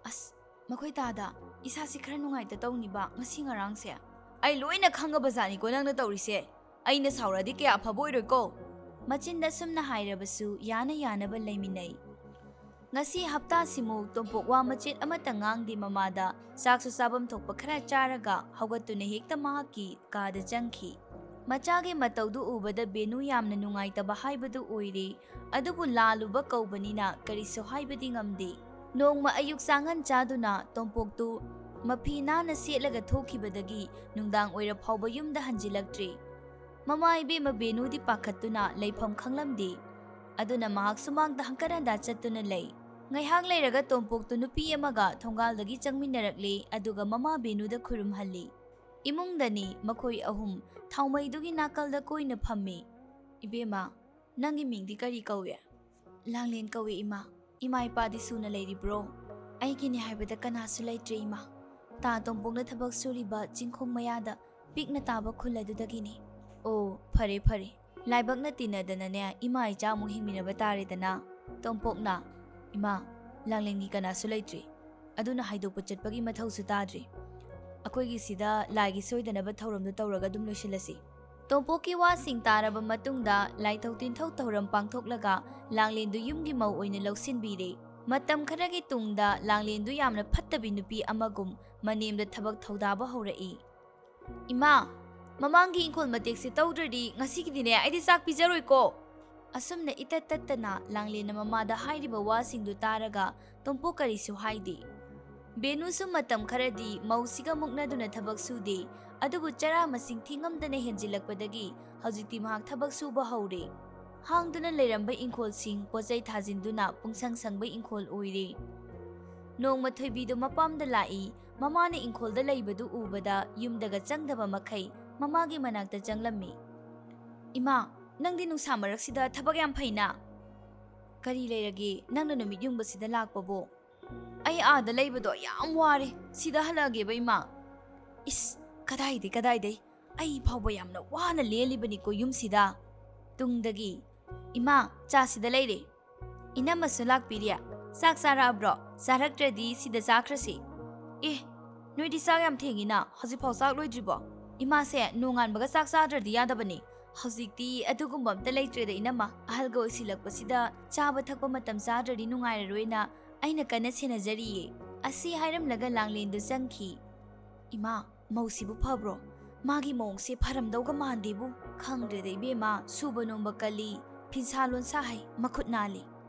"ꯑꯁ, ꯃꯈꯣꯏ ꯇꯥꯗ ꯏꯁꯥꯁꯤ ꯈꯔ ꯅꯨꯡꯉꯥꯏꯇ ꯇꯧꯅꯤꯕ ꯉꯁꯤ ꯉꯔꯥꯡꯁꯦ꯫ ꯑꯩ ꯂꯣꯏꯅ ꯈꯪꯉꯕ ꯖꯥꯠꯅꯤꯀꯣ ꯅꯪꯅ ꯇꯧꯔꯤꯁꯦ꯫ ꯑꯩꯅ ꯁꯥꯎꯔꯛꯑꯗꯤ ꯀꯌꯥ ꯑꯐꯕ ꯑꯣꯏꯔꯣꯏꯀꯣ꯫" ꯃꯆꯤꯟꯗ ꯁꯨꯝꯅ ꯍꯥꯏꯔꯕꯁꯨ ꯌꯥꯅ ꯌꯥꯅꯕ ꯂꯩꯃꯤꯟꯅꯩ꯫ ꯉꯁꯤ ꯍꯞꯇꯥꯁꯤꯃꯨꯛ ꯇꯣꯝꯄꯣꯛ ꯋꯥ ꯃꯆꯦꯠ ꯑꯃꯠꯇ ꯉꯥꯡꯗꯦ ꯃꯃꯥꯗ꯫ ꯆꯥꯛꯁꯨ ꯆꯥꯐꯝ ꯊꯣꯛꯄ ꯈꯔ ꯆꯥꯔꯒ ꯍꯧꯒꯠꯇꯨꯅ ꯍꯦꯛꯇ ꯃꯍꯥꯛꯀꯤ ꯀꯥꯗ ꯆꯪꯈꯤ꯫ ꯃꯆꯥꯒꯤ ꯃꯇꯧꯗꯨ ꯎꯕꯗ ꯕꯦꯅꯨ ꯌꯥꯝꯅ ꯅꯨꯡꯉꯥꯏꯇꯕ ꯍꯥꯏꯕꯗꯨ ꯑꯣꯏꯔꯦ꯫ ꯑꯗꯨꯕꯨ ꯂꯥꯜꯂꯨꯕ ꯀꯧꯕꯅꯤꯅ ꯀꯔꯤꯁꯨ ꯍꯥꯏꯕꯗꯤ ꯉꯝꯗꯦ꯫ ꯅꯣꯡꯃ ꯑꯌꯨꯛ ꯆꯥꯉꯟ ꯆꯥꯗꯨꯅ ꯇꯣꯝꯄꯣꯛꯇꯨ ꯃꯐꯤ ꯅꯥꯟꯅ ꯁꯦꯠꯂꯒ ꯊꯣꯛꯈꯤꯕꯗꯒꯤ ꯅꯨꯡꯗꯥꯡ ꯑꯣꯏꯔ ꯐꯥꯎꯕ ꯌꯨꯝꯗ ꯍꯟꯖꯤꯜꯂꯛꯇ꯭ꯔꯦ꯫ ꯃꯃꯥ ꯏꯕꯦꯝꯃ ꯕꯦꯅꯨꯗꯤ ꯄꯥꯈꯠꯇꯨꯅ ꯂꯩꯐꯝ ꯈꯪꯂꯝꯗꯦ꯫ ꯑꯗꯨꯅ ꯃꯍꯥꯛ ꯁꯨꯃꯥꯡꯗ ꯍꯪꯀꯠ ꯍꯟꯗꯥ ꯆꯠꯇꯨꯅ ꯂꯩ꯫ ꯉꯥꯏꯍꯥꯛ ꯂꯩꯔꯒ ꯇꯣꯝꯄꯣꯛꯇꯨ ꯅꯨꯄꯤ ꯑꯃꯒ ꯊꯣꯡꯒꯥꯜꯗꯒꯤ ꯆꯪꯃꯤꯟꯅꯔꯛꯂꯦ, ꯑꯗꯨꯒ ꯃꯃꯥ ꯕꯦꯅꯨꯗ ꯈꯨꯔꯨꯝꯍꯜꯂꯤ꯫ ꯏꯃꯨꯡꯗꯅꯤ ꯃꯈꯣꯏ ꯑꯍꯨꯝ ꯊꯥꯎꯃꯩꯗꯨꯒꯤ ꯅꯥꯀꯜꯗ ꯀꯣꯏꯅ ꯐꯝꯃꯤ꯫ "ꯏꯕꯦꯝꯃ, ꯅꯪꯒꯤ ꯃꯤꯡꯗꯤ ꯀꯔꯤ ꯀꯧꯏ?" "ꯂꯥꯡꯂꯦꯟ ꯀꯧꯏ, ꯏꯃꯥ꯫ ꯏꯃꯥ ꯏꯄꯥꯗꯤ ꯁꯨꯅ ꯂꯩꯔꯤꯕ꯭ꯔꯣ?" "ꯑꯩꯒꯤꯅꯤ ꯍꯥꯏꯕꯗ ꯀꯅꯥꯁꯨ ꯂꯩꯇ꯭ꯔꯦ, ꯏꯃꯥ꯫ ꯇꯥ ꯇꯣꯝꯄꯣꯛꯅ ꯊꯕꯛ ꯁꯨꯔꯤꯕ ꯆꯤꯡꯈꯣꯡ ꯃꯌꯥꯗ ꯄꯤꯛꯅ ꯇꯥꯕ ꯈꯨꯜ ꯑꯗꯨꯗꯒꯤꯅꯤ꯫" "ꯑꯣ, ꯐꯔꯦ, ꯐꯔꯦ꯫ ꯂꯥꯏꯕꯛꯅ ꯇꯤꯟꯅꯗꯅꯅꯦ, ꯏꯃꯥ ꯏꯆꯥ ꯑꯃꯨꯛ ꯍꯤꯡꯃꯤꯟꯅꯕ ꯇꯥꯔꯦꯗꯅ꯫" ꯇꯣꯝꯄꯣꯛꯅ, "ꯏꯃꯥ, ꯂꯥꯡꯂꯦꯟꯒꯤ ꯀꯅꯥꯁꯨ ꯂꯩꯇ꯭ꯔꯤ꯫ ꯑꯗꯨꯅ ꯍꯥꯏꯗꯣꯛꯄ ꯆꯠꯄꯒꯤ ꯃꯊꯧꯁꯨ ꯇꯥꯗ꯭ꯔꯤ꯫ ꯑꯩꯈꯣꯏꯒꯤ ꯁꯤꯗ ꯂꯥꯏꯒꯤ ꯁꯣꯏꯗꯅꯕ ꯊꯧꯔꯝꯗꯨ ꯇꯧꯔꯒ ꯑꯗꯨꯝ ꯂꯣꯏꯁꯤꯜꯂꯁꯤ꯫" ꯇꯣꯝꯄꯣꯛꯀꯤ ꯋꯥꯁꯤꯡ ꯇꯥꯔꯕ ꯃꯇꯨꯡꯗ ꯂꯥꯏꯊꯧ ꯇꯤꯟꯊꯧ ꯊꯧꯔꯝ ꯄꯥꯡꯊꯣꯛꯂꯒ ꯂꯥꯡꯂꯦꯟꯗꯨ ꯌꯨꯝꯒꯤ ꯃꯧ ꯑꯣꯏꯅ ꯂꯧꯁꯤꯟꯕꯤꯔꯦ꯫ ꯃꯇꯝ ꯈꯔꯒꯤ ꯇꯨꯡꯗ ꯂꯥꯡꯂꯦꯟꯗꯨ ꯌꯥꯝꯅ ꯐꯠꯇꯕꯤ ꯅꯨꯄꯤ ꯑꯃꯒꯨꯝ ꯃꯅꯦꯝꯗ ꯊꯕꯛ ꯊꯧꯗꯥꯕ ꯍꯧꯔꯛꯏ꯫ "ꯏꯃꯥ, ꯃꯃꯥꯡꯒꯤ ꯏꯪꯈꯣꯜ ꯃꯇꯦꯛꯁꯦ ꯇꯧꯗ꯭ꯔꯗꯤ ꯉꯁꯤꯒꯤꯗꯤꯅꯦ ꯑꯩꯗꯤ ꯆꯥꯛ ꯄꯤꯖꯔꯣꯏꯀꯣ꯫" ꯑꯁꯨꯝꯅ ꯏꯇꯠ ꯇꯠꯇꯅ ꯂꯥꯡꯂꯦꯟꯅ ꯃꯃꯥꯗ ꯍꯥꯏꯔꯤꯕ ꯋꯥꯁꯤꯡꯗꯨ ꯇꯥꯔꯒ ꯇꯣꯝꯄꯣꯛ ꯀꯔꯤꯁꯨ ꯍꯥꯏꯗꯦ꯫ ꯕꯦꯅꯨꯁꯨ ꯃꯇꯝ ꯈꯔꯗꯤ ꯃꯧꯁꯤꯒ ꯃꯨꯛꯅꯗꯨꯅ ꯊꯕꯛ ꯁꯨꯗꯦ, ꯑꯗꯨꯕꯨ ꯆꯔꯥ ꯃꯁꯤꯡ ꯊꯤꯉꯝꯗꯅ ꯍꯦꯟꯖꯤꯜꯂꯛꯄꯗꯒꯤ ꯍꯧꯖꯤꯛꯇꯤ ꯃꯍꯥꯛ ꯊꯕꯛ ꯁꯨꯕ ꯍꯧꯔꯦ꯫ ꯍꯥꯡꯗꯨꯅ ꯂꯩꯔꯝꯕ ꯏꯪꯈꯣꯜꯁꯤꯡ ꯄꯣꯠꯆꯩ ꯊꯥꯖꯤꯟꯗꯨꯅ ꯄꯨꯡꯁꯪ ꯁꯪꯕ ꯏꯪꯈꯣꯜ ꯑꯣꯏꯔꯦ꯫ ꯅꯣꯡꯃ ꯊꯣꯏꯕꯤꯗꯨ ꯃꯄꯥꯝꯗ ꯂꯥꯛꯏ꯫ ꯃꯃꯥꯅ ꯏꯪꯈꯣꯜꯗ ꯂꯩꯕꯗꯨ ꯎꯕꯗ ꯌꯨꯝꯗꯒ ꯆꯪꯗꯕ ꯃꯈꯩ ꯃꯃꯥꯒꯤ ꯃꯅꯥꯛꯇ ꯆꯪꯂꯝꯃꯤ꯫ "ꯏꯃꯥ, ꯅꯪꯗꯤ ꯅꯨꯡꯁꯥ ꯃꯔꯛꯁꯤꯗ ꯊꯕꯛ ꯌꯥꯝ ꯐꯩꯅ꯫ ꯀꯔꯤ ꯂꯩꯔꯒꯦ ꯅꯪꯅ ꯅꯨꯃꯤꯠ ꯌꯨꯡꯕꯁꯤꯗ ꯂꯥꯛꯄꯕꯣ?" "ꯑꯩ ꯑꯥꯗ ꯂꯩꯕꯗꯣ ꯌꯥꯝ ꯋꯥꯔꯦ, ꯁꯤꯗ ꯍꯜꯂꯛꯑꯒꯦꯕ ꯏꯃꯥ꯫" "ꯏꯁ, ꯀꯗꯥꯏꯗꯩ ꯀꯗꯥꯏꯗꯩ? ꯑꯩ ꯐꯥꯎꯕ ꯌꯥꯝꯅ ꯋꯥꯅ ꯂꯦꯜꯂꯤꯕꯅꯤꯀꯣ ꯌꯨꯝꯁꯤꯗ꯫" ꯇꯨꯡꯗꯒꯤ, "ꯏꯃꯥ, ꯆꯥ ꯁꯤꯗ ꯂꯩꯔꯦ꯫ ꯏꯅꯝꯃꯁꯨ ꯂꯥꯛꯄꯤꯔꯦ꯫ ꯆꯥꯛ ꯆꯥꯔꯛꯑꯕ꯭ꯔꯣ? ꯆꯥꯔꯛꯇ꯭ꯔꯗꯤ ꯁꯤꯗ ꯆꯥꯈ꯭ꯔꯁꯤ꯫" "ꯑꯦ, ꯅꯣꯏꯗꯤ ꯆꯥꯛ ꯌꯥꯝ ꯊꯦꯡꯉꯤꯅ, ꯍꯧꯖꯤꯛꯐꯥꯎ ꯆꯥꯛ ꯂꯣꯏꯗ꯭ꯔꯤꯕꯣ?" "ꯏꯃꯥꯁꯦ ꯅꯣꯡꯉꯥꯟꯕꯒ ꯆꯥꯛ ꯆꯥꯗ꯭ꯔꯗꯤ ꯌꯥꯗꯕꯅꯤ꯫ ꯍꯧꯖꯤꯛꯇꯤ ꯑꯗꯨꯒꯨꯝꯕ ꯑꯝꯇ ꯂꯩꯇ꯭ꯔꯦꯗ ꯏꯅꯝꯃ꯫ ꯑꯍꯜꯒ ꯑꯣꯏꯁꯤꯜꯂꯛꯄꯁꯤꯗ ꯆꯥꯕ ꯊꯛꯄ ꯃꯇꯝ ꯆꯥꯗ꯭ꯔꯗꯤ ꯅꯨꯡꯉꯥꯏꯔꯔꯣꯏꯅ ꯑꯩꯅ ꯀꯟꯅ ꯁꯦꯟꯅꯖꯔꯤꯌꯦ꯫" ꯑꯁꯤ ꯍꯥꯏꯔꯝꯂꯒ ꯂꯥꯡꯂꯦꯟꯗꯨ ꯆꯪꯈꯤ꯫ "ꯏꯃꯥ, ꯃꯧꯁꯤꯕꯨ ꯐꯕ꯭ꯔꯣ? ꯃꯥꯒꯤ ꯃꯑꯣꯡꯁꯦ ꯐꯔꯝꯗꯧꯒ ꯃꯥꯟꯗꯦꯕꯨ꯫" "ꯈꯪꯗ꯭ꯔꯦꯗ ꯏꯕꯦꯝꯃ, ꯁꯨꯕ ꯅꯣꯝꯕ ꯀꯜꯂꯤ, ꯐꯤꯁꯥ ꯂꯣꯟꯁꯥ ꯍꯩ, ꯃꯈꯨꯠ ꯅꯥꯜꯂꯤ꯫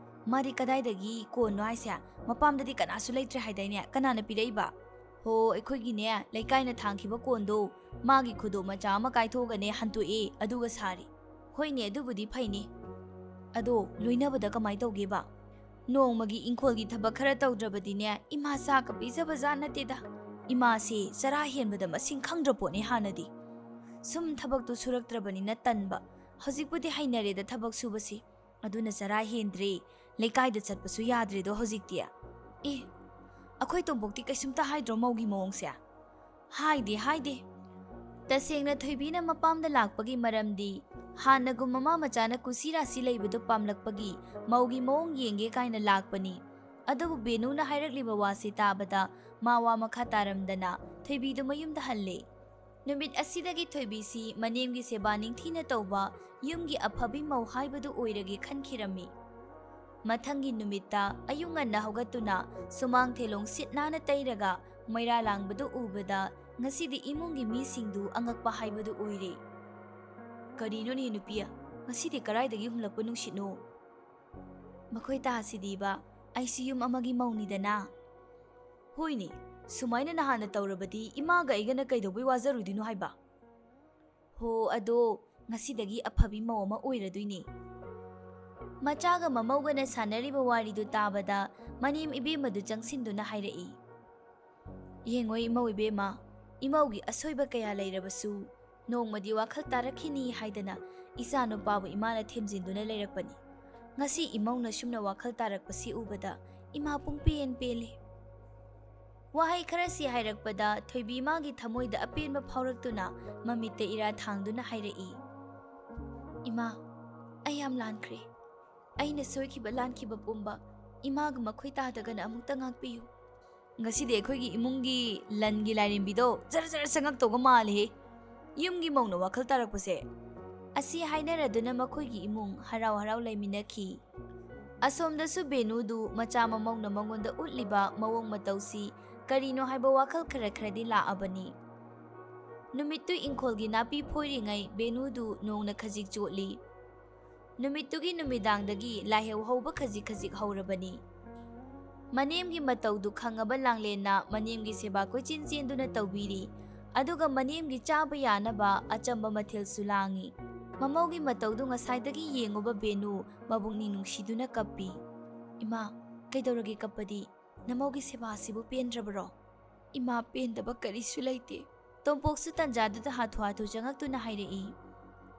ꯃꯥꯗꯤ ꯀꯗꯥꯏꯗꯒꯤ ꯀꯣꯟꯅꯣ ꯍꯥꯏꯁꯦ? ꯃꯄꯥꯝꯗꯗꯤ ꯀꯅꯥꯁꯨ ꯂꯩꯇ꯭ꯔꯦ ꯍꯥꯏꯗꯥꯏꯅꯦ? ꯀꯅꯥꯅ ꯄꯤꯔꯛꯏꯕ?" "ꯍꯣ, ꯑꯩꯈꯣꯏꯒꯤꯅꯦ, ꯂꯩꯀꯥꯏꯅ ꯊꯥꯡꯈꯤꯕ ꯀꯣꯟꯗꯣ, ꯃꯥꯒꯤ ꯈꯨꯗꯣꯞ ꯃꯆꯥ ꯑꯃ ꯀꯥꯏꯊꯣꯛꯑꯒꯅꯦ ꯍꯟꯇꯣꯛꯑꯦ, ꯑꯗꯨꯒ ꯁꯥꯔꯤ꯫" "ꯍꯣꯏꯅꯦ, ꯑꯗꯨꯕꯨꯗꯤ ꯐꯩꯅꯦ꯫ ꯑꯗꯣ ꯂꯣꯏꯅꯕꯗ ꯀꯃꯥꯏ ꯇꯧꯒꯦꯕ?" "ꯅꯣꯡꯃꯒꯤ ꯏꯪꯈꯣꯜꯒꯤ ꯊꯕꯛ ꯈꯔ ꯇꯧꯗ꯭ꯔꯕꯗꯤꯅꯦ, ꯏꯃꯥ ꯆꯥꯛꯀ ꯄꯤꯖꯕ ꯖꯥꯠ ꯅꯠꯇꯦꯗ꯫ ꯏꯃꯥꯁꯦ ꯆꯔꯥ ꯍꯦꯟꯕꯗ ꯃꯁꯤꯡ ꯈꯪꯗ꯭ꯔ ꯄꯣꯠꯅꯦ ꯍꯥꯟꯅꯗꯤ꯫ ꯁꯨꯝ ꯊꯕꯛꯇꯣ ꯁꯨꯔꯛꯇ꯭ꯔꯕꯅꯤꯅ ꯇꯟꯕ꯫ ꯍꯧꯖꯤꯛꯄꯨꯗꯤ ꯍꯩꯅꯔꯦꯗ ꯊꯕꯛ ꯁꯨꯕꯁꯤ꯫ ꯑꯗꯨꯅ ꯆꯔꯥ ꯍꯦꯟꯗ꯭ꯔꯦ, ꯂꯩꯀꯥꯏꯗ ꯆꯠꯄꯁꯨ ꯌꯥꯗ꯭ꯔꯦꯗꯣ ꯍꯧꯖꯤꯛꯇꯤ꯫" "ꯑꯦ, ꯑꯩꯈꯣꯏ ꯇꯣꯝꯄꯣꯛꯇꯤ ꯀꯩꯁꯨꯝꯇ ꯍꯥꯏꯗ꯭ꯔꯣ ꯃꯧꯒꯤ ꯃꯑꯣꯡꯁꯦ?" "ꯍꯥꯏꯗꯦ, ꯍꯥꯏꯗꯦ꯫" ꯇꯁꯦꯡꯅ ꯊꯣꯏꯕꯤꯅ ꯃꯄꯥꯝꯗ ꯂꯥꯛꯄꯒꯤ ꯃꯔꯝꯗꯤ ꯍꯥꯟꯅꯒꯨꯝ ꯃꯃꯥ ꯃꯆꯥꯅ ꯀꯨꯁꯤ ꯔꯥꯁꯤ ꯂꯩꯕꯗꯨ ꯄꯥꯝꯂꯛꯄꯒꯤ ꯃꯧꯒꯤ ꯃꯑꯣꯡ ꯌꯦꯡꯒꯦ ꯀꯥꯏꯅ ꯂꯥꯛꯄꯅꯤ꯫ ꯑꯗꯨꯕꯨ ꯕꯦꯅꯨꯅ ꯍꯥꯏꯔꯛꯂꯤꯕ ꯋꯥꯁꯤ ꯇꯥꯕꯗ ꯃꯥ ꯋꯥ ꯃꯈꯥ ꯇꯥꯔꯝꯗꯅ ꯊꯣꯏꯕꯤꯗꯨ ꯃꯌꯨꯝꯗ ꯍꯜꯂꯦ꯫ ꯅꯨꯃꯤꯠ ꯑꯁꯤꯗꯒꯤ ꯊꯣꯏꯕꯤꯁꯤ ꯃꯅꯦꯝꯒꯤ ꯁꯦꯕꯥ ꯅꯤꯡꯊꯤꯅ ꯇꯧꯕ ꯌꯨꯝꯒꯤ ꯑꯐꯕꯤ ꯃꯧ ꯍꯥꯏꯕꯗꯨ ꯑꯣꯏꯔꯒꯦ ꯈꯟꯈꯤꯔꯝꯃꯤ꯫ ꯃꯊꯪꯒꯤ ꯅꯨꯃꯤꯠꯇ ꯑꯌꯨꯛ ꯉꯟꯅ ꯍꯧꯒꯠꯇꯨꯅ ꯁꯨꯃꯥꯡ ꯊꯦꯂꯣꯡ ꯁꯤꯠ ꯅꯥꯟꯅ ꯇꯩꯔꯒ ꯃꯩꯔꯥ ꯂꯥꯡꯕꯗꯨ ꯎꯕꯗ ꯉꯁꯤꯗꯤ ꯏꯃꯨꯡꯒꯤ ꯃꯤꯁꯤꯡꯗꯨ ꯑꯉꯛꯄ ꯍꯥꯏꯕꯗꯨ ꯑꯣꯏꯔꯦ꯫ "ꯀꯔꯤꯅꯣꯅꯦ ꯅꯨꯄꯤ, ꯉꯁꯤꯗꯤ ꯀꯔꯥꯏꯗꯒꯤ ꯍꯨꯝꯂꯛꯄ ꯅꯨꯡꯁꯤꯠꯅꯣ? ꯃꯈꯣꯏ ꯇꯥꯁꯤꯗꯤꯕ, ꯑꯩꯁꯨ ꯌꯨꯝ ꯑꯃꯒꯤ ꯃꯧꯅꯤꯗꯅ꯫ ꯍꯣꯏꯅꯦ, ꯁꯨꯃꯥꯏꯅ ꯅꯍꯥꯟꯅ ꯇꯧꯔꯕꯗꯤ ꯏꯃꯥꯒ ꯑꯩꯒꯅ ꯀꯩꯗꯧꯕꯩ ꯋꯥꯖꯔꯨꯗꯣꯏꯅꯣ ꯍꯥꯏꯕ? ꯍꯣ, ꯑꯗꯣ ꯉꯁꯤꯗꯒꯤ ꯑꯐꯕꯤ ꯃꯧ ꯑꯃ ꯑꯣꯏꯔꯗꯣꯏꯅꯦ꯫ ꯃꯆꯥꯒ ꯃꯃꯧꯒꯅ ꯁꯥꯟꯅꯔꯤꯕ ꯋꯥꯔꯤꯗꯨ ꯇꯥꯕꯗ ꯃꯅꯦꯝ ꯏꯕꯦꯝꯃꯗꯨ ꯆꯪꯁꯤꯟꯗꯨꯅ ꯍꯥꯏꯔꯛꯏ, "ꯌꯦꯡꯉꯣ ꯏꯃꯧ ꯏꯕꯦꯝꯃ, ꯏꯃꯧꯒꯤ ꯑꯁꯣꯏꯕ ꯀꯌꯥ ꯂꯩꯔꯕꯁꯨ ꯅꯣꯡꯃꯗꯤ ꯋꯥꯈꯜ ꯇꯥꯔꯛꯈꯤꯅꯤ ꯍꯥꯏꯗꯅ ꯏꯆꯥ ꯅꯨꯄꯥꯕꯨ ꯏꯃꯥꯅ ꯊꯦꯝꯖꯤꯟꯗꯨꯅ ꯂꯩꯔꯛꯄꯅꯤ꯫ ꯉꯁꯤ ꯏꯃꯧꯅ ꯁꯨꯝꯅ ꯋꯥꯈꯜ ꯇꯥꯔꯛꯄꯁꯤ ꯎꯕꯗ ꯏꯃꯥ ꯄꯨꯡꯄꯦꯟ ꯄꯦꯜꯂꯤ꯫" ꯋꯥꯍꯩ ꯈꯔꯁꯤ ꯍꯥꯏꯔꯛꯄꯗ ꯊꯣꯏꯕꯤ ꯏꯃꯥꯒꯤ ꯊꯃꯣꯏꯗ ꯑꯄꯦꯟꯕ ꯐꯥꯎꯔꯛꯇꯨꯅ ꯃꯃꯤꯠꯇ ꯏꯔꯥ ꯊꯥꯡꯗꯨꯅ ꯍꯥꯏꯔꯛꯏ, "ꯏꯃꯥ, ꯑꯩ ꯌꯥꯝ ꯂꯥꯟꯈ꯭ꯔꯦ꯫ ꯑꯩꯅ ꯁꯣꯏꯈꯤꯕ ꯂꯥꯟꯈꯤꯕ ꯄꯨꯝꯕ ꯏꯃꯥꯒ ꯃꯈꯣꯏ ꯇꯥꯗꯒꯅ ꯑꯃꯨꯛꯇ ꯉꯥꯛꯄꯤꯌꯨ꯫" "ꯉꯁꯤꯗꯤ ꯑꯩꯈꯣꯏꯒꯤ ꯏꯃꯨꯡꯒꯤ ꯂꯟꯒꯤ ꯂꯥꯏꯔꯦꯝꯕꯤꯗꯣ ꯖꯔ ꯖꯔ ꯆꯪꯉꯛꯇꯧꯒ ꯃꯥꯜꯂꯦꯍꯦ, ꯌꯨꯝꯒꯤ ꯃꯧꯅ ꯋꯥꯈꯜ ꯇꯥꯔꯛꯄꯁꯦ꯫" ꯑꯁꯤ ꯍꯥꯏꯅꯔꯗꯨꯅ ꯃꯈꯣꯏꯒꯤ ꯏꯃꯨꯡ ꯍꯔꯥꯎ ꯍꯔꯥꯎ ꯂꯩꯃꯤꯟꯅꯈꯤ꯫ ꯑꯁꯣꯝꯗꯁꯨ ꯕꯦꯅꯨꯗꯨ ꯃꯆꯥ ꯃꯃꯧꯅ ꯃꯉꯣꯟꯗ ꯎꯠꯂꯤꯕ ꯃꯑꯣꯡ ꯃꯇꯧꯁꯤ ꯀꯔꯤꯅꯣ ꯍꯥꯏꯕ ꯋꯥꯈꯜ ꯈꯔ ꯈꯔꯗꯤ ꯂꯥꯛꯑꯕꯅꯤ꯫ ꯅꯨꯃꯤꯠꯇꯨ ꯏꯪꯈꯣꯜꯒꯤ ꯅꯥꯄꯤ ꯐꯣꯏꯔꯤꯉꯩ ꯕꯦꯅꯨꯗꯨ ꯅꯣꯡꯅ ꯈꯖꯤꯛ ꯆꯣꯠꯂꯤ꯫ ꯅꯨꯃꯤꯠꯇꯨꯒꯤ ꯅꯨꯃꯤꯗꯥꯡꯗꯒꯤ ꯂꯥꯏꯍꯧ ꯍꯧꯕ ꯈꯖꯤꯛ ꯈꯖꯤꯛ ꯍꯧꯔꯕꯅꯤ꯫ ꯃꯅꯦꯝꯒꯤ ꯃꯇꯧꯗꯨ ꯈꯪꯉꯕ ꯂꯥꯡꯂꯦꯟꯅ ꯃꯅꯦꯝꯒꯤ ꯁꯦꯕꯥ ꯀꯣꯏꯆꯦꯟ ꯆꯦꯟꯗꯨꯅ ꯇꯧꯕꯤꯔꯤ꯫ ꯑꯗꯨꯒ ꯃꯅꯦꯝꯒꯤ ꯆꯥꯕ ꯌꯥꯅꯕ ꯑꯆꯝꯕ ꯃꯊꯦꯜꯁꯨ ꯂꯥꯡꯏ꯫ ꯃꯃꯧꯒꯤ ꯃꯇꯧꯗꯨ ꯉꯁꯥꯏꯗꯒꯤ ꯌꯦꯡꯉꯨꯕ ꯕꯦꯅꯨ ꯃꯕꯨꯛꯅꯤꯡ ꯅꯨꯡꯁꯤꯗꯨꯅ ꯀꯞꯄꯤ꯫ "ꯏꯃꯥ, ꯀꯩꯗꯧꯔꯒꯦ ꯀꯞꯄꯗꯤ? ꯅꯃꯧꯒꯤ ꯁꯦꯕꯥ ꯑꯁꯤꯕꯨ ꯄꯦꯟꯗ꯭ꯔꯕꯔꯣ?" "ꯏꯃꯥ, ꯄꯦꯟꯗꯕ ꯀꯔꯤꯁꯨ ꯂꯩꯇꯦ꯫" ꯇꯣꯝꯄꯣꯛꯁꯨ ꯇꯟꯖꯥꯗꯨꯗ ꯍꯥꯊꯨ ꯍꯥꯊꯨ ꯆꯪꯉꯛꯇꯨꯅ ꯍꯥꯏꯔꯛꯏ꯫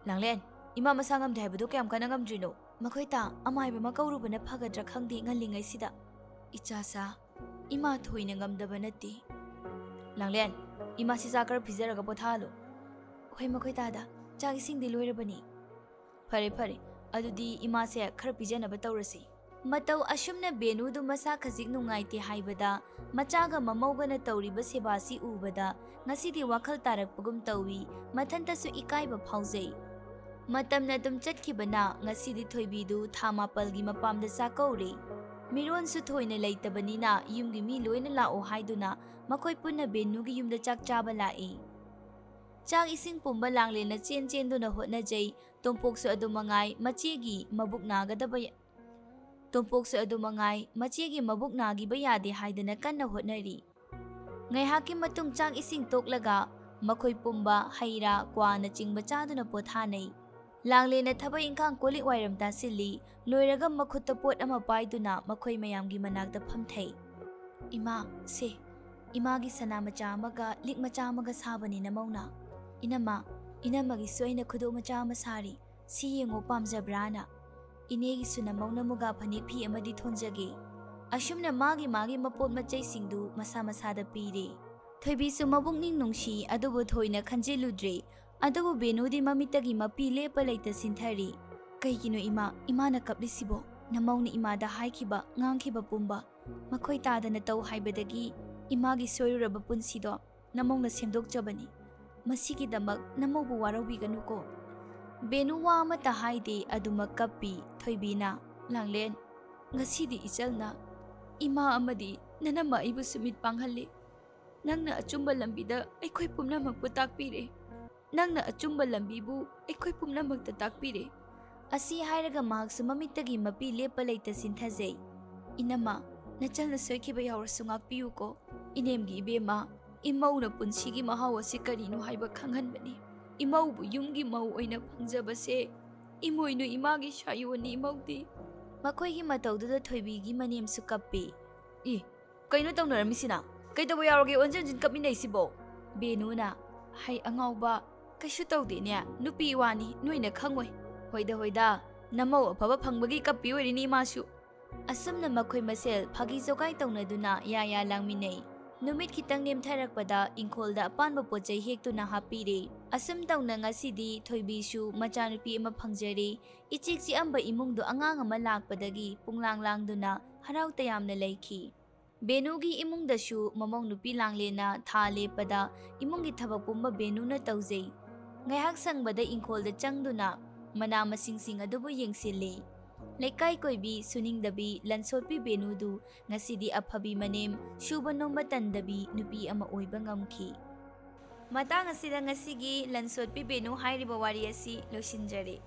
"ꯂꯥꯡꯂꯦꯟ, ꯏꯃꯥ ꯃꯁꯥ ꯉꯝꯗꯦ ꯍꯥꯏꯕꯗꯨ ꯀꯌꯥꯝ ꯀꯟꯅ ꯉꯝꯗ꯭ꯔꯤꯅꯣ?" "ꯃꯈꯣꯏ ꯇꯥ, ꯑꯃꯥꯏꯕ ꯑꯃ ꯀꯧꯔꯨꯕꯅ ꯐꯒꯗ꯭ꯔꯥ ꯈꯪꯗꯦ ꯉꯜꯂꯤꯉꯩꯁꯤꯗ꯫ ꯏꯆꯥ ꯁꯥ, ꯏꯃꯥ ꯊꯣꯏꯅ ꯉꯝꯗꯕ ꯅꯠꯇꯦ꯫" "ꯂꯥꯡꯂꯦꯟ, ꯏꯃꯥꯁꯤ ꯆꯥꯛ ꯈꯔ ꯄꯤꯖꯔꯒ ꯄꯣꯊꯥꯍꯜꯂꯨ꯫" "ꯍꯣꯏ ꯃꯈꯣꯏ ꯇꯥꯗ, ꯆꯥꯛ ꯏꯁꯤꯡꯗꯤ ꯂꯣꯏꯔꯕꯅꯤ꯫" "ꯐꯔꯦ ꯐꯔꯦ, ꯑꯗꯨꯗꯤ ꯏꯃꯥꯁꯦ ꯈꯔ ꯄꯤꯖꯅꯕ ꯇꯧꯔꯁꯤ꯫" ꯃꯇꯧ ꯑꯁꯨꯝꯅ ꯕꯦꯅꯨꯗꯨ ꯃꯁꯥ ꯈꯖꯤꯛ ꯅꯨꯡꯉꯥꯏꯇꯦ ꯍꯥꯏꯕꯗ, ꯃꯆꯥꯒ ꯃꯃꯧꯒꯅ ꯇꯧꯔꯤꯕ ꯁꯦꯕꯥꯁꯤ ꯎꯕꯗ ꯉꯁꯤꯗꯤ ꯋꯥꯈꯜ ꯇꯥꯔꯛꯄꯒꯨꯝ ꯇꯧꯏ, ꯃꯊꯟꯇꯁꯨ ꯏꯀꯥꯏꯕ ꯐꯥꯎꯖꯩ꯫ ꯃꯇꯝꯅ ꯑꯗꯨꯝ ꯆꯠꯈꯤꯕꯅ ꯉꯁꯤꯗꯤ ꯊꯣꯏꯕꯤꯗꯨ ꯊꯥ ꯃꯥꯄꯜꯒꯤ ꯃꯄꯥꯝꯗ ꯆꯥꯛꯀꯧꯔꯦ꯫ ꯃꯤꯔꯣꯟꯁꯨ ꯊꯣꯏꯅ ꯂꯩꯇꯕꯅꯤꯅ ꯌꯨꯝꯒꯤ ꯃꯤ ꯂꯣꯏꯅ ꯂꯥꯛꯑꯣ ꯍꯥꯏꯗꯨꯅ ꯃꯈꯣꯏ ꯄꯨꯟꯅ ꯕꯦꯅꯨꯒꯤ ꯌꯨꯝꯗ ꯆꯥꯛ ꯆꯥꯕ ꯂꯥꯛꯏ꯫ ꯆꯥꯛ ꯏꯁꯤꯡ ꯄꯨꯝꯕ ꯂꯥꯡꯂꯦꯟꯅ ꯆꯦꯟ ꯆꯦꯟꯗꯨꯅ ꯍꯣꯠꯅꯖꯩ꯫ ꯇꯣꯝꯄꯣꯛꯁꯨ ꯑꯗꯨ ꯃꯉꯥꯏ, ꯃꯆꯦꯒꯤ ꯃꯕꯨꯛ ꯅꯥꯒꯗꯕ ꯌꯥ-, ꯇꯣꯝꯄꯣꯛꯁꯨ ꯑꯗꯨ ꯃꯉꯥꯏ, ꯃꯆꯦꯒꯤ ꯃꯕꯨꯛ ꯅꯥꯈꯤꯕ ꯌꯥꯗꯦ ꯍꯥꯏꯗꯅ ꯀꯟꯅ ꯍꯣꯠꯅꯔꯤ꯫ ꯉꯥꯏꯍꯥꯛꯀꯤ ꯃꯇꯨꯡ ꯆꯥꯛ ꯏꯁꯤꯡ ꯇꯣꯛꯂꯒ ꯃꯈꯣꯏ ꯄꯨꯝꯕ ꯍꯩ ꯔꯥ, ꯀ꯭ꯋꯥꯅꯆꯤꯡꯕ ꯆꯥꯗꯨꯅ ꯄꯣꯊꯥꯅꯩ꯫ ꯂꯥꯡꯂꯦꯟꯅ ꯊꯕꯛ ꯏꯪꯈꯥꯡ ꯀꯣꯜ ꯂꯤꯛ ꯋꯥꯏꯔꯝ ꯇꯥꯁꯤꯜꯂꯤ꯫ ꯂꯣꯏꯔꯒ ꯃꯈꯨꯠꯇ ꯄꯣꯠ ꯑꯃ ꯄꯥꯏꯗꯨꯅ ꯃꯈꯣꯏ ꯃꯌꯥꯝꯒꯤ ꯃꯅꯥꯛꯇ ꯐꯝꯊꯩ꯫ "ꯏꯃꯥ, ꯁꯦ, ꯏꯃꯥꯒꯤ ꯁꯅꯥ ꯃꯆꯥ ꯑꯃꯒ ꯂꯤꯛ ꯃꯆꯥ ꯑꯃꯒ ꯁꯥꯕꯅꯤ ꯅꯃꯧꯅ꯫ ꯏꯅꯝꯃ, ꯏꯅꯝꯃꯒꯤꯁꯨ ꯑꯩꯅ ꯈꯨꯗꯣꯞ ꯃꯆꯥ ꯑꯃ ꯁꯥꯔꯤ꯫ ꯁꯤ ꯌꯦꯡꯉꯨ, ꯄꯥꯝꯖꯕ꯭ꯔꯥꯅ꯫ ꯏꯅꯦꯒꯤꯁꯨ ꯅꯃꯧꯅ ꯃꯨꯒꯥ ꯐꯅꯦꯛ ꯐꯤ ꯑꯃꯗꯤ ꯊꯣꯟꯖꯒꯦ꯫" ꯑꯁꯨꯝꯅ ꯃꯥꯒꯤ ꯃꯥꯒꯤ ꯃꯄꯣꯠ ꯃꯆꯩꯁꯤꯡꯗꯨ ꯃꯁꯥ ꯃꯁꯥꯗ ꯄꯤꯔꯦ꯫ ꯊꯣꯏꯕꯤꯁꯨ ꯃꯕꯨꯛꯅꯤꯡ ꯅꯨꯡꯁꯤ, ꯑꯗꯨꯕꯨ ꯊꯣꯏꯅ ꯈꯟꯖꯤꯜꯂꯨꯗ꯭ꯔꯦ꯫ ꯑꯗꯨꯕꯨ ꯕꯦꯅꯨꯗꯤ ꯃꯃꯤꯠꯇꯒꯤ ꯃꯄꯤ ꯂꯦꯞꯄ ꯂꯩꯇ ꯁꯤꯟꯊꯔꯤ꯫ "ꯀꯩꯒꯤꯅꯣ ꯏꯃꯥ, ꯏꯃꯥꯅ ꯀꯞꯂꯤꯁꯤꯕꯣ? ꯅꯃꯧꯅ ꯏꯃꯥꯗ ꯍꯥꯏꯈꯤꯕ, ꯉꯥꯡꯈꯤꯕ ꯄꯨꯝꯕ ꯃꯈꯣꯏ ꯇꯥꯗꯅ ꯇꯧ ꯍꯥꯏꯕꯗꯒꯤ ꯏꯃꯥꯒꯤ ꯁꯣꯏꯔꯨꯔꯕ ꯄꯨꯟꯁꯤꯗꯣ ꯅꯃꯧꯅ ꯁꯦꯝꯗꯣꯛꯆꯕꯅꯤ꯫ ꯃꯁꯤꯒꯤꯗꯃꯛ ꯅꯃꯧꯕꯨ ꯋꯥꯔꯧꯕꯤꯒꯅꯨꯀꯣ꯫" ꯕꯦꯅꯨ ꯋꯥ ꯑꯃꯠꯇ ꯍꯥꯏꯗꯦ, ꯑꯗꯨꯃꯛ ꯀꯞꯄꯤ꯫ ꯊꯣꯏꯕꯤꯅ, "ꯂꯥꯡꯂꯦꯟ, ꯉꯁꯤꯗꯤ ꯏꯆꯜꯅ ꯏꯃꯥ ꯑꯃꯗꯤ ꯅꯅꯝꯃ ꯑꯩꯕꯨꯁꯨ ꯃꯤꯠ ꯄꯥꯡꯍꯜꯂꯤ꯫ ꯅꯪꯅ ꯑꯆꯨꯝꯕ ꯂꯝꯕꯤꯗ ꯑꯩꯈꯣꯏ ꯄꯨꯝꯅꯃꯛꯄꯨ ꯇꯥꯛꯄꯤꯔꯦ꯫ ꯅꯪꯅ ꯑꯆꯨꯝꯕ ꯂꯝꯕꯤꯕꯨ ꯑꯩꯈꯣꯏ ꯄꯨꯝꯅꯃꯛꯇ ꯇꯥꯛꯄꯤꯔꯦ꯫" ꯑꯁꯤ ꯍꯥꯏꯔꯒ ꯃꯍꯥꯛꯁꯨ ꯃꯃꯤꯠꯇꯒꯤ ꯃꯄꯤ ꯂꯦꯞꯄ ꯂꯩꯇ ꯁꯤꯟꯊꯖꯩ꯫ "ꯏꯅꯝꯃ, ꯅꯆꯜꯅ ꯁꯣꯏꯈꯤꯕ ꯌꯥꯎꯔꯁꯨ ꯉꯥꯛꯄꯤꯌꯨꯀꯣ꯫ ꯏꯅꯦꯝꯒꯤ ꯏꯕꯦꯝꯃ, ꯏꯃꯧꯅ ꯄꯨꯟꯁꯤꯒꯤ ꯃꯍꯥꯎ ꯑꯁꯤ ꯀꯔꯤꯅꯣ ꯍꯥꯏꯕ ꯈꯪꯍꯟꯕꯅꯤ꯫ ꯏꯃꯧꯕꯨ ꯌꯨꯝꯒꯤ ꯃꯧ ꯑꯣꯏꯅ ꯐꯪꯖꯕꯁꯦ ꯏꯃꯣꯏꯅꯨ ꯏꯃꯥꯒꯤ ꯁꯥꯌꯣꯟꯅꯤ ꯏꯃꯧꯗꯤ꯫" ꯃꯈꯣꯏꯒꯤ ꯃꯇꯧꯗꯨꯗ ꯊꯣꯏꯕꯤꯒꯤ ꯃꯅꯦꯝꯁꯨ ꯀꯞꯄꯤ꯫ "ꯏ, ꯀꯩꯅꯣ ꯇꯧꯅꯔꯝꯃꯤꯁꯤꯅ? ꯀꯩꯗꯧꯕ ꯌꯥꯎꯔꯒꯦ ꯑꯣꯟꯁꯤꯟ ꯑꯣꯟꯁꯤꯟ ꯀꯞꯃꯤꯟꯅꯩꯁꯤꯕꯣ?" ꯕꯦꯅꯨꯅ, "ꯍꯩ ꯑꯉꯥꯎꯕ, ꯀꯩꯁꯨ ꯇꯧꯗꯦꯅꯦ, ꯅꯨꯄꯤ ꯋꯥꯅꯤ, ꯅꯣꯏꯅ ꯈꯪꯉꯣꯏ꯫ ꯍꯣꯏꯗ ꯍꯣꯏꯗ, ꯅꯃꯧ ꯑꯐꯕ ꯐꯪꯕꯒꯤ ꯀꯞꯄꯤ ꯑꯣꯏꯔꯤꯅꯤ ꯏꯃꯥꯁꯨ꯫" ꯑꯁꯨꯝꯅ ꯃꯈꯣꯏ ꯃꯁꯦꯜ ꯐꯥꯒꯤ ꯖꯣꯒꯥꯏ ꯇꯧꯅꯗꯨꯅ ꯌꯥ ꯌꯥ ꯂꯥꯡꯃꯤꯟꯅꯩ꯫ ꯅꯨꯃꯤꯠ ꯈꯤꯇꯪ ꯅꯦꯝꯊꯔꯛꯄꯗ ꯏꯪꯈꯣꯜꯗ ꯑꯄꯥꯟꯕ ꯄꯣꯠ ꯆꯩ ꯍꯦꯛꯇꯨꯅ ꯍꯥꯞꯄꯤꯔꯦ꯫ ꯑꯁꯨꯝ ꯇꯧꯅ ꯉꯁꯤꯗꯤ ꯊꯣꯏꯕꯤꯁꯨ ꯃꯆꯥꯅꯨꯄꯤ ꯑꯃ ꯐꯪꯖꯔꯦ꯫ ꯏꯆꯤꯛ ꯆꯤꯛꯑꯝꯕ ꯏꯃꯨꯡꯗꯨ ꯑꯉꯥꯡ ꯑꯃ ꯂꯥꯛꯄꯗꯒꯤ ꯄꯨꯡꯂꯥꯡ ꯂꯥꯡꯗꯨꯅ ꯍꯔꯥꯎ ꯇꯌꯥꯝꯅ ꯂꯩꯈꯤ꯫ ꯕꯦꯅꯨꯒꯤ ꯏꯃꯨꯡꯗꯁꯨ ꯃꯃꯧ ꯅꯨꯄꯤ ꯂꯥꯡꯂꯦꯟꯅ ꯊꯥ ꯂꯦꯞꯄꯗ ꯏꯃꯨꯡꯒꯤ ꯊꯕꯛ ꯄꯨꯝꯕ ꯕꯦꯅꯨꯅ ꯇꯧꯖꯩ꯫ ꯉꯥꯏꯍꯥꯛ ꯁꯪꯕꯗ ꯏꯪꯈꯣꯜꯗ ꯆꯪꯗꯨꯅ ꯃꯅꯥ ꯃꯁꯤꯡꯁꯤꯡ ꯑꯗꯨꯕꯨ ꯌꯦꯡꯁꯤꯜꯂꯤ꯫ ꯂꯩꯀꯥꯏ ꯀꯣꯏꯕꯤ, ꯁꯨꯅꯤꯡꯗꯕꯤ, ꯂꯟꯁꯣꯠꯄꯤ ꯕꯦꯅꯨꯗꯨ ꯉꯁꯤꯗꯤ ꯑꯐꯕꯤ ꯃꯅꯦꯝ, ꯁꯨꯕ ꯅꯣꯝꯕ ꯇꯟꯗꯕꯤ ꯅꯨꯄꯤ ꯑꯃ ꯑꯣꯏꯕ ꯉꯝꯈꯤ꯫ ꯃꯇꯥꯡ ꯑꯁꯤꯗ ꯉꯁꯤꯒꯤ ꯂꯟꯁꯣꯠꯄꯤ ꯕꯦꯅꯨ ꯍꯥꯏꯔꯤꯕ ꯋꯥꯔꯤ ꯑꯁꯤ ꯂꯣꯏꯁꯤꯟꯖꯔꯦ꯫